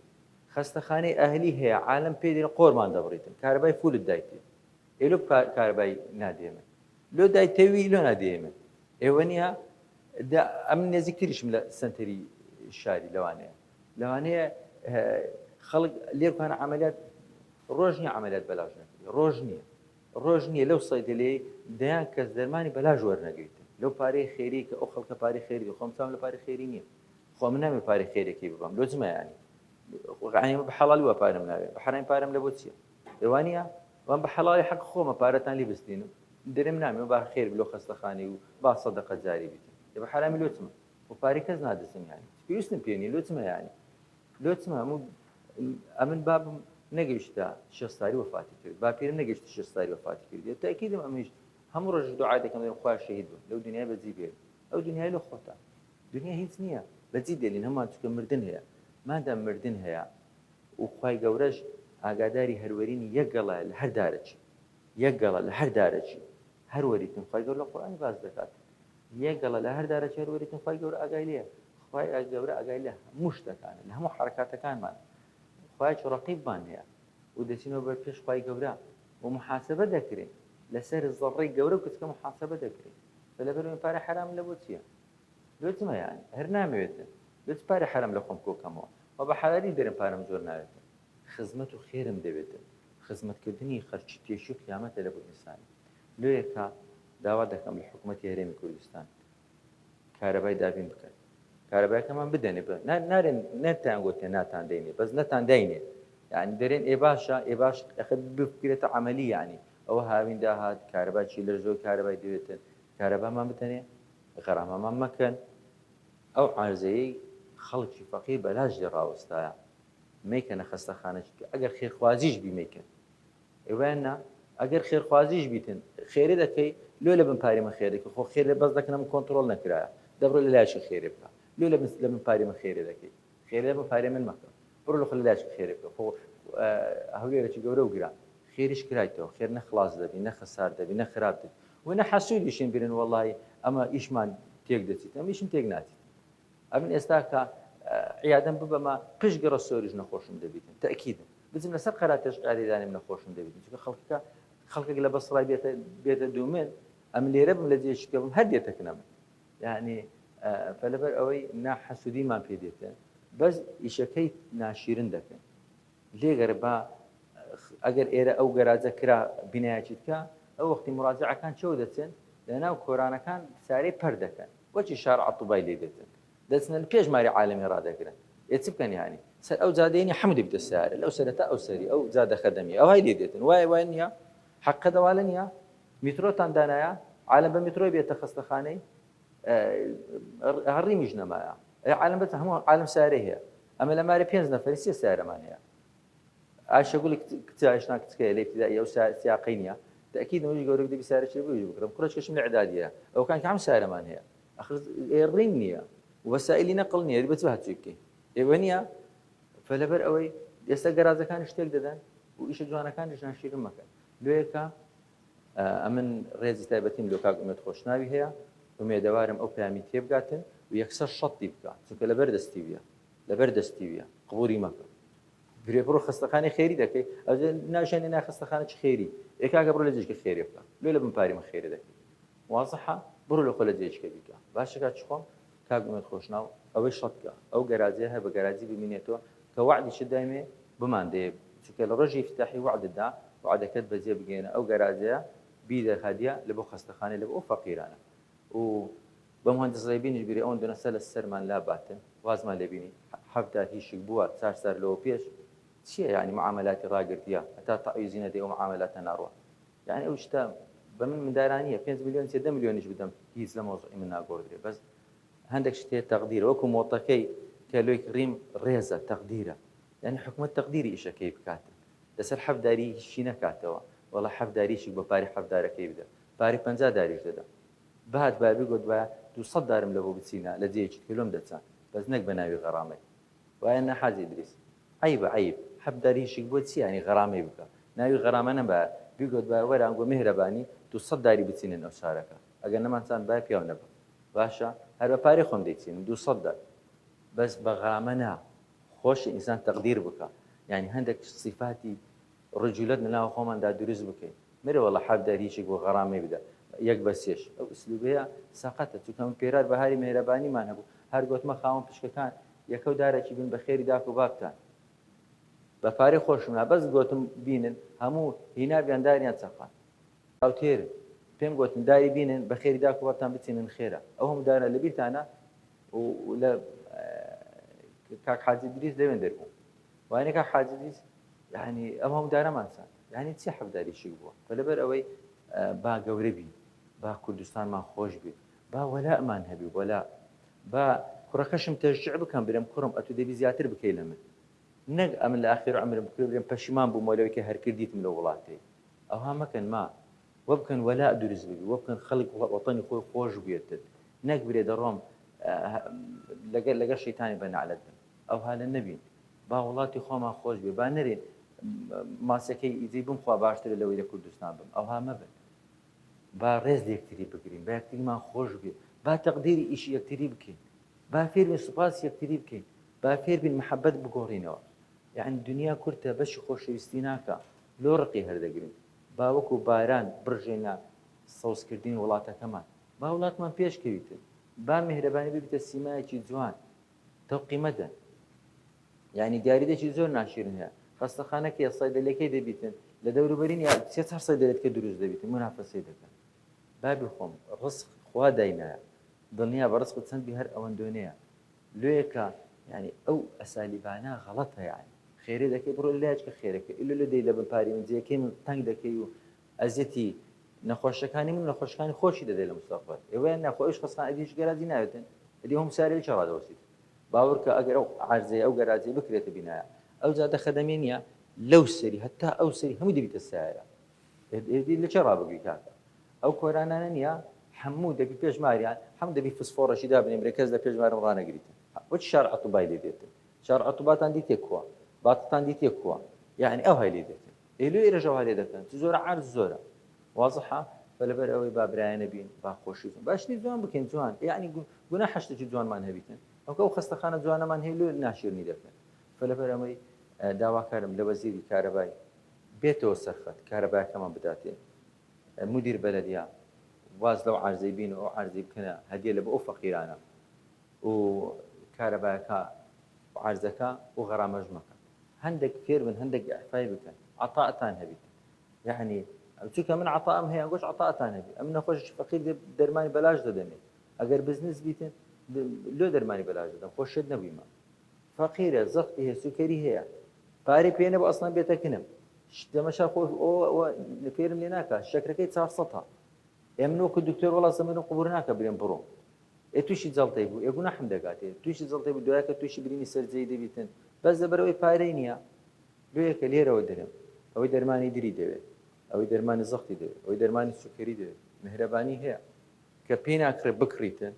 خەستەخانەی ئەهلی هەیە عالم پێ دێن قۆرمان دەبڕیتن کارەبای فولت دایتێ ئێ لۆ کارەبای نادێمن لۆ دایتەوی لۆ نادێمن ئێوە نییە ئەم نێزیکتریشم لە سنتەری شاری لەوانەیە لەوانەیە خەڵک لێرکانە عملیات ڕۆژ نییە عملیات بەلاش نەکرێت ڕۆژ نییە ڕۆژ نییە لەو سەیدەلەی دەیان کەس دەرمانی بەلاش وەرنەگریتن لەو پارەی خێری کە ئەو خەڵکە پارەی خێری خۆم چاوم لە پارەی خێری نییە خۆ من نامێ پارەی خێرەکەی ببەم لۆ جمە یانی یانی بە حەڵالی وا پارەم ناوێ بە حەرامی پارەم لە بۆ چییە ئێوانە وام بە حەڵالی حەق خۆمە پارەتان لی بستینم درم نامێ با خێر لۆ خەستەخانەی و با سەدەقە جاری بیتن بە حەرامی لۆ چمە و پارەی کەس نادزم یانی پێویستم پێ نیە لۆ چمە یانی لۆ چمە هەموو ئەمن بابم نەگەیشتە شێست سالی وەفاتی کرد باپیرم نەگەیشتە شێست سالی وەفاتی کرد تاکیدم ئەمیش هەموو ڕۆژ دوعا دەکەم دەڵێم خوا شەهید بم لەو دنیای بەجی بێت ئەو دنیای لە خۆتە دنیا هیچ نییە بەجی دێلین هەمان چکە مردن هەیە مادام مردن هەیە و خوای گەورەش ئاگاداری هەروەرینی یەک گەڵایە لە هەر دارەکی یەک گەڵا لە هەر دارەکی هەروەریتن خوای گەورە لە قورئانی باس دەکات یەک گەڵا لە هەر دارەکی هەروەریتن خوای گەورە ئاگای لێیە خوای گەورە ئاگای لە هەموو شتەکانە لە هەموو حەرەکاتەکانمان خوایەکی ڕەقیبمان هەیە و دەچینەوە بەر پێش خوای گەورە و محاسبە دەکرێن لەسەر زەڕەی گەورە و کچکە محاسبە دەکرێن بە لەبەر ئەوەی پارە حەرام لە بۆ چییە لۆ چمە یانی هەر نامەوێتن لۆ چ پارە حەرام لە خۆم کۆکەمەوە و بە حەلالی دەرم پارەم زۆر ناوێتن خزمەت و خێرم دەوێتن خزمەتکردنی خەرکی تێشی و قیامەتە لە بۆ ئینسانی لۆیەکە داوا دەکەم لە حکوومەتی هەرێمی کوردستان کارەبای دابین بکەن کارەبایەکەمان بدەنێ نارێن نەتان گوتێ ناتان دەینێ بەس نەتان داینێ یعنی دەرێن ئێ باشە ئێ باش ئەخە بکرێتە عملی یعنی. ئەوە هاوین داهات کارەبا چیلەر زۆر کارەبای دەوێتن کارەبامان بدەنێ غەرامەمان مەکەن ئەو عارزەیەی خەڵکی فەقیر بەلاش لێ ڕاوەستایە مەیکەنە خەستەخانە چونکە ئەگەر خێرخوازیش بی مەیکەن ئێوەیان نا ئەگەر خێرخوازیش بیتن خێرێ دەکەی لۆ لە بن پاری من خێر دەکەی خۆ خێر لە بەس دەکەنە من کۆنتڕۆڵ نەکرایە دەبڕۆ لە لایەکی خێرێ بکە لۆ لە بن لە بن پاری من خێرێ دەکەی خێرێ لە بن پاری من مەکە بڕۆ لە خۆ لە لایەکی خێرێ بکە خۆ هەولێرێکی گەورە و گران خێریش کرایتەوە خێر نە خلاص دەبی نە خەسار دەبی نە خراپ دەبی و نە حەسوودیشین برن وەڵی ئەمە ئیشمان تێک دەچیت ئەم ئیشم تێک ناچیت ئەمن ئێستا کە عیادەم ببەمە پشت گڕە سۆریش نەخۆشم دەبیتن تەئکیدم بچم لەسەر قەراتێش عیادەی دانێم نەخۆشم دەبیتن چونکە خەڵکەکە خەڵکێک لە بەسڕای بێتە بێتە دوو من ئەمن لێرە بم لە جێیەکی کە بم هەر دێتە کنە من یعنی فلەبەر ئەوەی نا حەسوودیمان پێ دێتن بەس ئیشەکەی ناشیرن دەکەن لێگەرە با ئەگەر ئێرە ئەو گەراجە کرا بینایەکی تکە ئەو وەختی مراجعەکان چەوە دەچن لەناو کۆرانەکان سارەی پەر دەکەن وەچی شار عەتوبای لێ دێتن دەچنە پێش ماری عالەمی ڕادەگرن ئێ چ بکەن یانی سەر ئەو جادەیە نیە حەموو دەبیتە سارە لەو سەرە تا ئەو سەری ئەو جادە خەدەمی ئەوهای لێ دێتن وایە وای نییە حەقە دەوالە نییە میترۆتان دانایە عالم بە میترۆی بێتە خەستەخانەی هەڕیمیش نەمایە عالم بەس هەموو عالم سارەی هەیە ئەمە لە مارێ پێنج نەفەری سێ سارەمان هەیە ئایشە گوڵی کچە ئایشنا کچکەیە لە ئیبتیدائی ئەو سیاقەی نییە تەئکید ئەویش گەورە دەبی سارە چێ بوویش بکڕم کوڕێکیشم لە ئیعدادیە ئەوکان کە هەم سارەمان هەیە ئەخر ڕیم نییە وەسائلی نەقڵ نییە بە چ هاتووی بکەین ئێوە نییە فلەبەر ئەوەی ئێستا گەراجەکان شتێک دەدەن و ئیشە جوانەکانیش ناشیرن مەکەن لۆیەکە ئەمن ڕێزی تایبەتیم لۆ کاک ئومێد خۆشناوی هەیە ئومێدەوارم ئەو پەیامی تێبگاتن و یەکسەر شەتی بکە چونکە لەبەر دەستی ویە لەبەر دەستی ویە قبوری مەکە برێ بڕۆ خەستەخانەی خێری دەکەی ئەوجا ناژێنێ نا خەستەخانە چ خێری ئێ کاکە بڕۆ لە جێژکە خێرێ بکە لۆ لە بن پاری من خێرێ دەکەی وازحە بڕۆ لە خۆ لە جێژکە بیکە باشە کاک خۆم کاک ئومێد خۆشناو ئەوەی شەت کە ئەو گەراجەیە هەر بە گەراجی بمینێتەوە کە وەعدیشت دایمێ بمان دەیە چونکە لە ڕۆژی ئیفتتاحی وەعدت دا وەعدەکەت بەجێ بگەیەنە ئەو گەراجەیە بیدە هەدیە لە بۆ خەستەخانەی لە بۆ ئەو فەقیرانە و بە مهندس ڕێبینیش بیرێ ئەوەندە نەسە لە سەرمان لا باتن وازمان لێ بینی حەفت دار هیشک بووە چار سار لەوە پێش چییە یعنی معاملاتی ڕاگرتیە هەتا تەعویزی نەدەی ئەو معاملاتە ناڕوا یعنی ئەو شتە بە من مندارانیە پێنج ملیۆن چیە دە ملیۆنیش بدەم هیچ لە مەوزوعی من ناگۆڕدرێ بەس هەندێک شت هەیە تەقدیرە وەکو مۆتەکەی کە لۆی کڕیم ڕێزە تەقدیرە یعنی حکومەت تەقدیری ئیشەکەی بکات لەسەر حەفت داری هیچی نەکاتەوە وەڵا حەفت داریشک بە پارەی حەفت دارەکەی بدە پارەی 50 داریش دەدەم بهاتبایە بگوتبایە 200 دارم لەبۆ بچینە لە جێیەکی تکە لۆم دەچان بەس نەک بە ناوی غەرامەی وایە نا حاجی ئیدریس عەیبە عەیب حەفت داری هیشک بۆ چی یانی غەرامەی بکە ناوی غەرامە نەبایە بیگوتبایە وەرە ئەنگۆ میهرەبانی 200 داری بچینن ئەو شارەکە ئەگەر نەمانچاند بایە پیاو نەبم باشە هەر بە پارەی خۆم دەیچینم 200 دار بەس بە غەرامە نا خۆشی ئینسان تەقدیر بکە یانی هەندێک سیفاتی ڕجولەت لە ناو خۆماندا دروست بکەین مەرێ وەڵا حەفت دار هیچێک بۆ غەرامەی بدە یەک بە سێش ئەو ئسلوبەیە سەقەتە چونکە من پێرار بەهاری مێهرەبانیمان هەبوو هەر گۆتمە خاوەن پشکەکان یەکەو دارێکی بن بە خێری داک و بابتان بە پارەی خۆشم نا بەس گۆتم بینن هەموو هینابیان داریان چەقان چاوتێرن پێم گۆتن داری بینن بە خێری داک و بابتان بچینن خێرە ئەو هەموو دارە لەبیرتانە و لە کاک حاجی دریس لەوێن دەربوو وانە کاک حاجی دریس یعنی ئەم هەموو دارەمان چاند یعنی چی حەفداری شک بووە فلەبەر ئەوەی با گەورە بین با کوردستانمان خۆش بێ با وەلامان هەبی وەلا با کوڕەکەشم تەشجیع بکەم برێم کوڕم ئەتو دەبی زیاتر بکەی لە من نەک ئەمن لە ئاخیر عمرم بکرێ برێم پەشیمان بوومەوە لەوەی کە هەر کردیتم لە وڵاتەی ئەوها مەکەن ما وەبکەن وەلاء دروست ببی وەبکەن خەڵک وەتەنی خۆی خۆش بوێتن نەک برێ دەڕۆم لەگەر لەگەر شەیتانی بە نەعلەت بن ئەوها لە نەبین با وڵاتی خۆمان خۆش بێ با نەرێن ماسەکەی ئیجەی بمخوا باشترە لەوەی لە کوردستان بم ئەوها مەبن با ڕێز لە یەکتری بگرین با یەکتریمان خۆش بێ با تەقدیری ئیشی یەکتری بکەین با فێربین سوپاس یەکتری بکەین با فێربین محەبەت بگۆڕینەوە یعنی دنیا کورتە بەشی خۆشەویستی ناکا لۆ ڕقی هەردەگرین با وەکو باران بڕژێینە سەوزکردنی وڵاتەکەمان با وڵاتمان پێشکەویتن با میهرەبانی ببیتە سیمایەکی جوان تەوقی مەدەن یعنی دیاریدەکی زۆر ناشیرن هەیە خەستەخانەکەی سەیدەلەکەی دەبیتن لە دەوروبەرین یا سێ چوار سەیدەلێت کە دروست دەبیتن منافەسەی دەکەن بابی خۆم ڕزق خوا داینایە دڵنیا بە ڕزق چەند بی هەر ئەوەندۆنەیە لۆیەکە یانی ئەو ئەسالیبانە غەڵەتە یانی خێرێ دەکەی بڕۆ لایچکە خێرەکە ئیلۆ لۆ دەی لە بن پاری من جێیەکەی من تەنگ دەکەی و. ئەزیەتی نەخۆشەکانی من نەخۆشەکانی خۆشی دەدەێت لە مستەقبل ئێوەیان ناخۆ ئەوش خەستان ئەدیش گەراجی ناوێتن ئەدی هەم سارەی چ ڕادەوەسیت باوەڕکە ئەگەر ئەو عەرزەی ئەو گەراجەی بکرێتە بینایە ئەو جادە خەدەمێ نییە لەو سەری هەتا ئەو سەری هەموو دەبیتە سایرە ئێدی لە چێ ڕابگری کاکە ئەو کۆرانانە نییە هەموو دەبی پێشماریان هەم دەبی فسفۆڕەشی دابنێن برێ کەس لە پێشمارم ڕانەگریتن وەچ شار عەتوبای لێ دێتن شار عەتوباتان دیتێ کووە باتتان دیتێ کووە یعنی ئەو های لێ دێتن ئێ لۆ ئێرەش ئەوها لێ دەکەن چ زۆرە عەرز زۆرە وازحە فلەبەر ئەوەی با برایانە بین با خۆشی با شتی جوان بکەین جوان یعنی گوناحە شتێکی جوانمان هەبیتن ئەوکە ئەو خەستەخانە جوانەمان هەیە لۆ ناشیرنی دەکەن فلەبەر ئەمەی داواکارم لە وەزیری کارەبای بێتەوە سەرخەت کارەباکەمان بداتێ مدیر بەلەدیا واز لەو عەرزەی بین و ئەو عەرزەی بکەنە هەدیە لە بۆ ئەو فەقیرانە و کارەبایەکە عەرزەکە و غەرامەش مەکەن هەندێک فێر بن هەندێک ئیعفای بکەن عەتاتان هەبیت یعنی چونکە من عەتام هەیە گۆش عەتاتان هەبی ئەم نەخۆش فەقیر دەرمانی بەلاش دەدەمێ ئەگەر بزنس بیتن لۆ دەرمانی بەلاش دەدەم خۆشت نەبوویمە فەقیرە زەختی هەیە سوکەری هەیە پارەی پێ نەبوو ئەسڵەن بێتە کنم دەمەشا خۆ فێرم لێ ناکە شەکرەکەی 400 ئێ من وەکو دکتۆر وەڵا زەمەنم قبور ناکە برێم بڕۆم ئێ تووشی جەڵتەی بوو ئێ گوناحم دەگاتێ تووشی جەڵتەی بوو دوایەکە تووشی برینی سەرجەی دەبیتن بەس لەبەرەوەی پارەی نییە لۆیەکە لێرەوە درم ئەوەی دەرمانی دری دەوێت ئەوەی دەرمانی زەختی دەوێت ئەوەی دەرمانی سوکەری دەوێت مهرەبانی هەیە کە پێی ناکڕێ بکڕیتن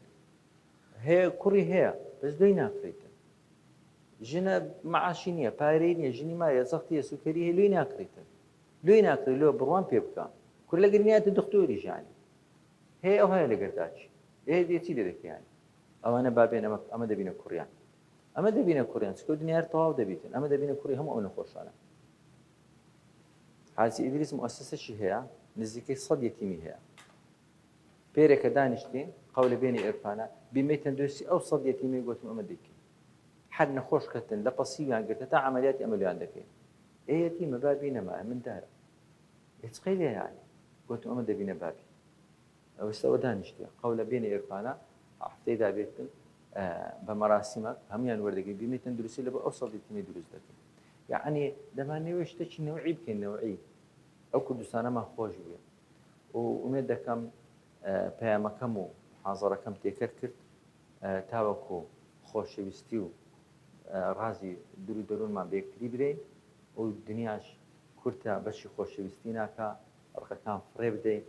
هەیە کوڕی هەیە بەس لۆی ناکڕیتن ژنە معاشی نییە پارەی نییە ژنی مایە زەختیە سوکەری هەیە لۆی ناکڕیتن لۆی ناکڕی لۆ بڕوام پێ بکە کور لە گرنیاتە دختۆری ژانی هەیە ئەو هەیە لە گەرداچی ئێ دێ چی لێ دەکەیانی ئەوانە بابێن ئەمە ئەمە دەبینە کوڕیان ئەمە دەبینە کوڕیان چکە دنیار تەواو دەبیتن ئەمە دەبینە کوڕی هەموو ئەو نەخۆشانە حاجی ئیدریس موسسەشی هەیە نزیکەی سەد یەتیمی هەیە پێرێکە دانیشتین قەولە بێنی ئێرفانە بیمەی تەندروستی ئەو سەد یەتیمەی گوتم ئەمە دەیکەین هەر نەخۆش کەتن لە پەسیویان گرتە تا عملیاتی ئەمەلیان دەکەین ئێ یەتیمە بابی نەمایە مندارە ئێ چ قەیلێ یانی گوتم ئەمە دەبینە بابی ئەوستەوە دانیشتیە قەولە بێنە ئێرفانە هەفتەی دابێتن بە مەراسیمە هەمویان وەردەگرین بیمەی تەندروستی لە بۆ ئەو سەد یەتیمەی دروست دەکەین یعنی دەمانەوێت شتێکی نەوعی بکەین نەوعی ئەو کوردستانەمان خۆش بوێ و ئومێد دەکەم پەیامەکەم و محازەرەکەم تێکەر کرد تاوەکو خۆشەویستی و ڕازی درو دەروونمان بە یەکتری بدەین و دنیاش کورتە بەشی خۆشەویستی ناکا ڕقەکان فڕێ بدەین.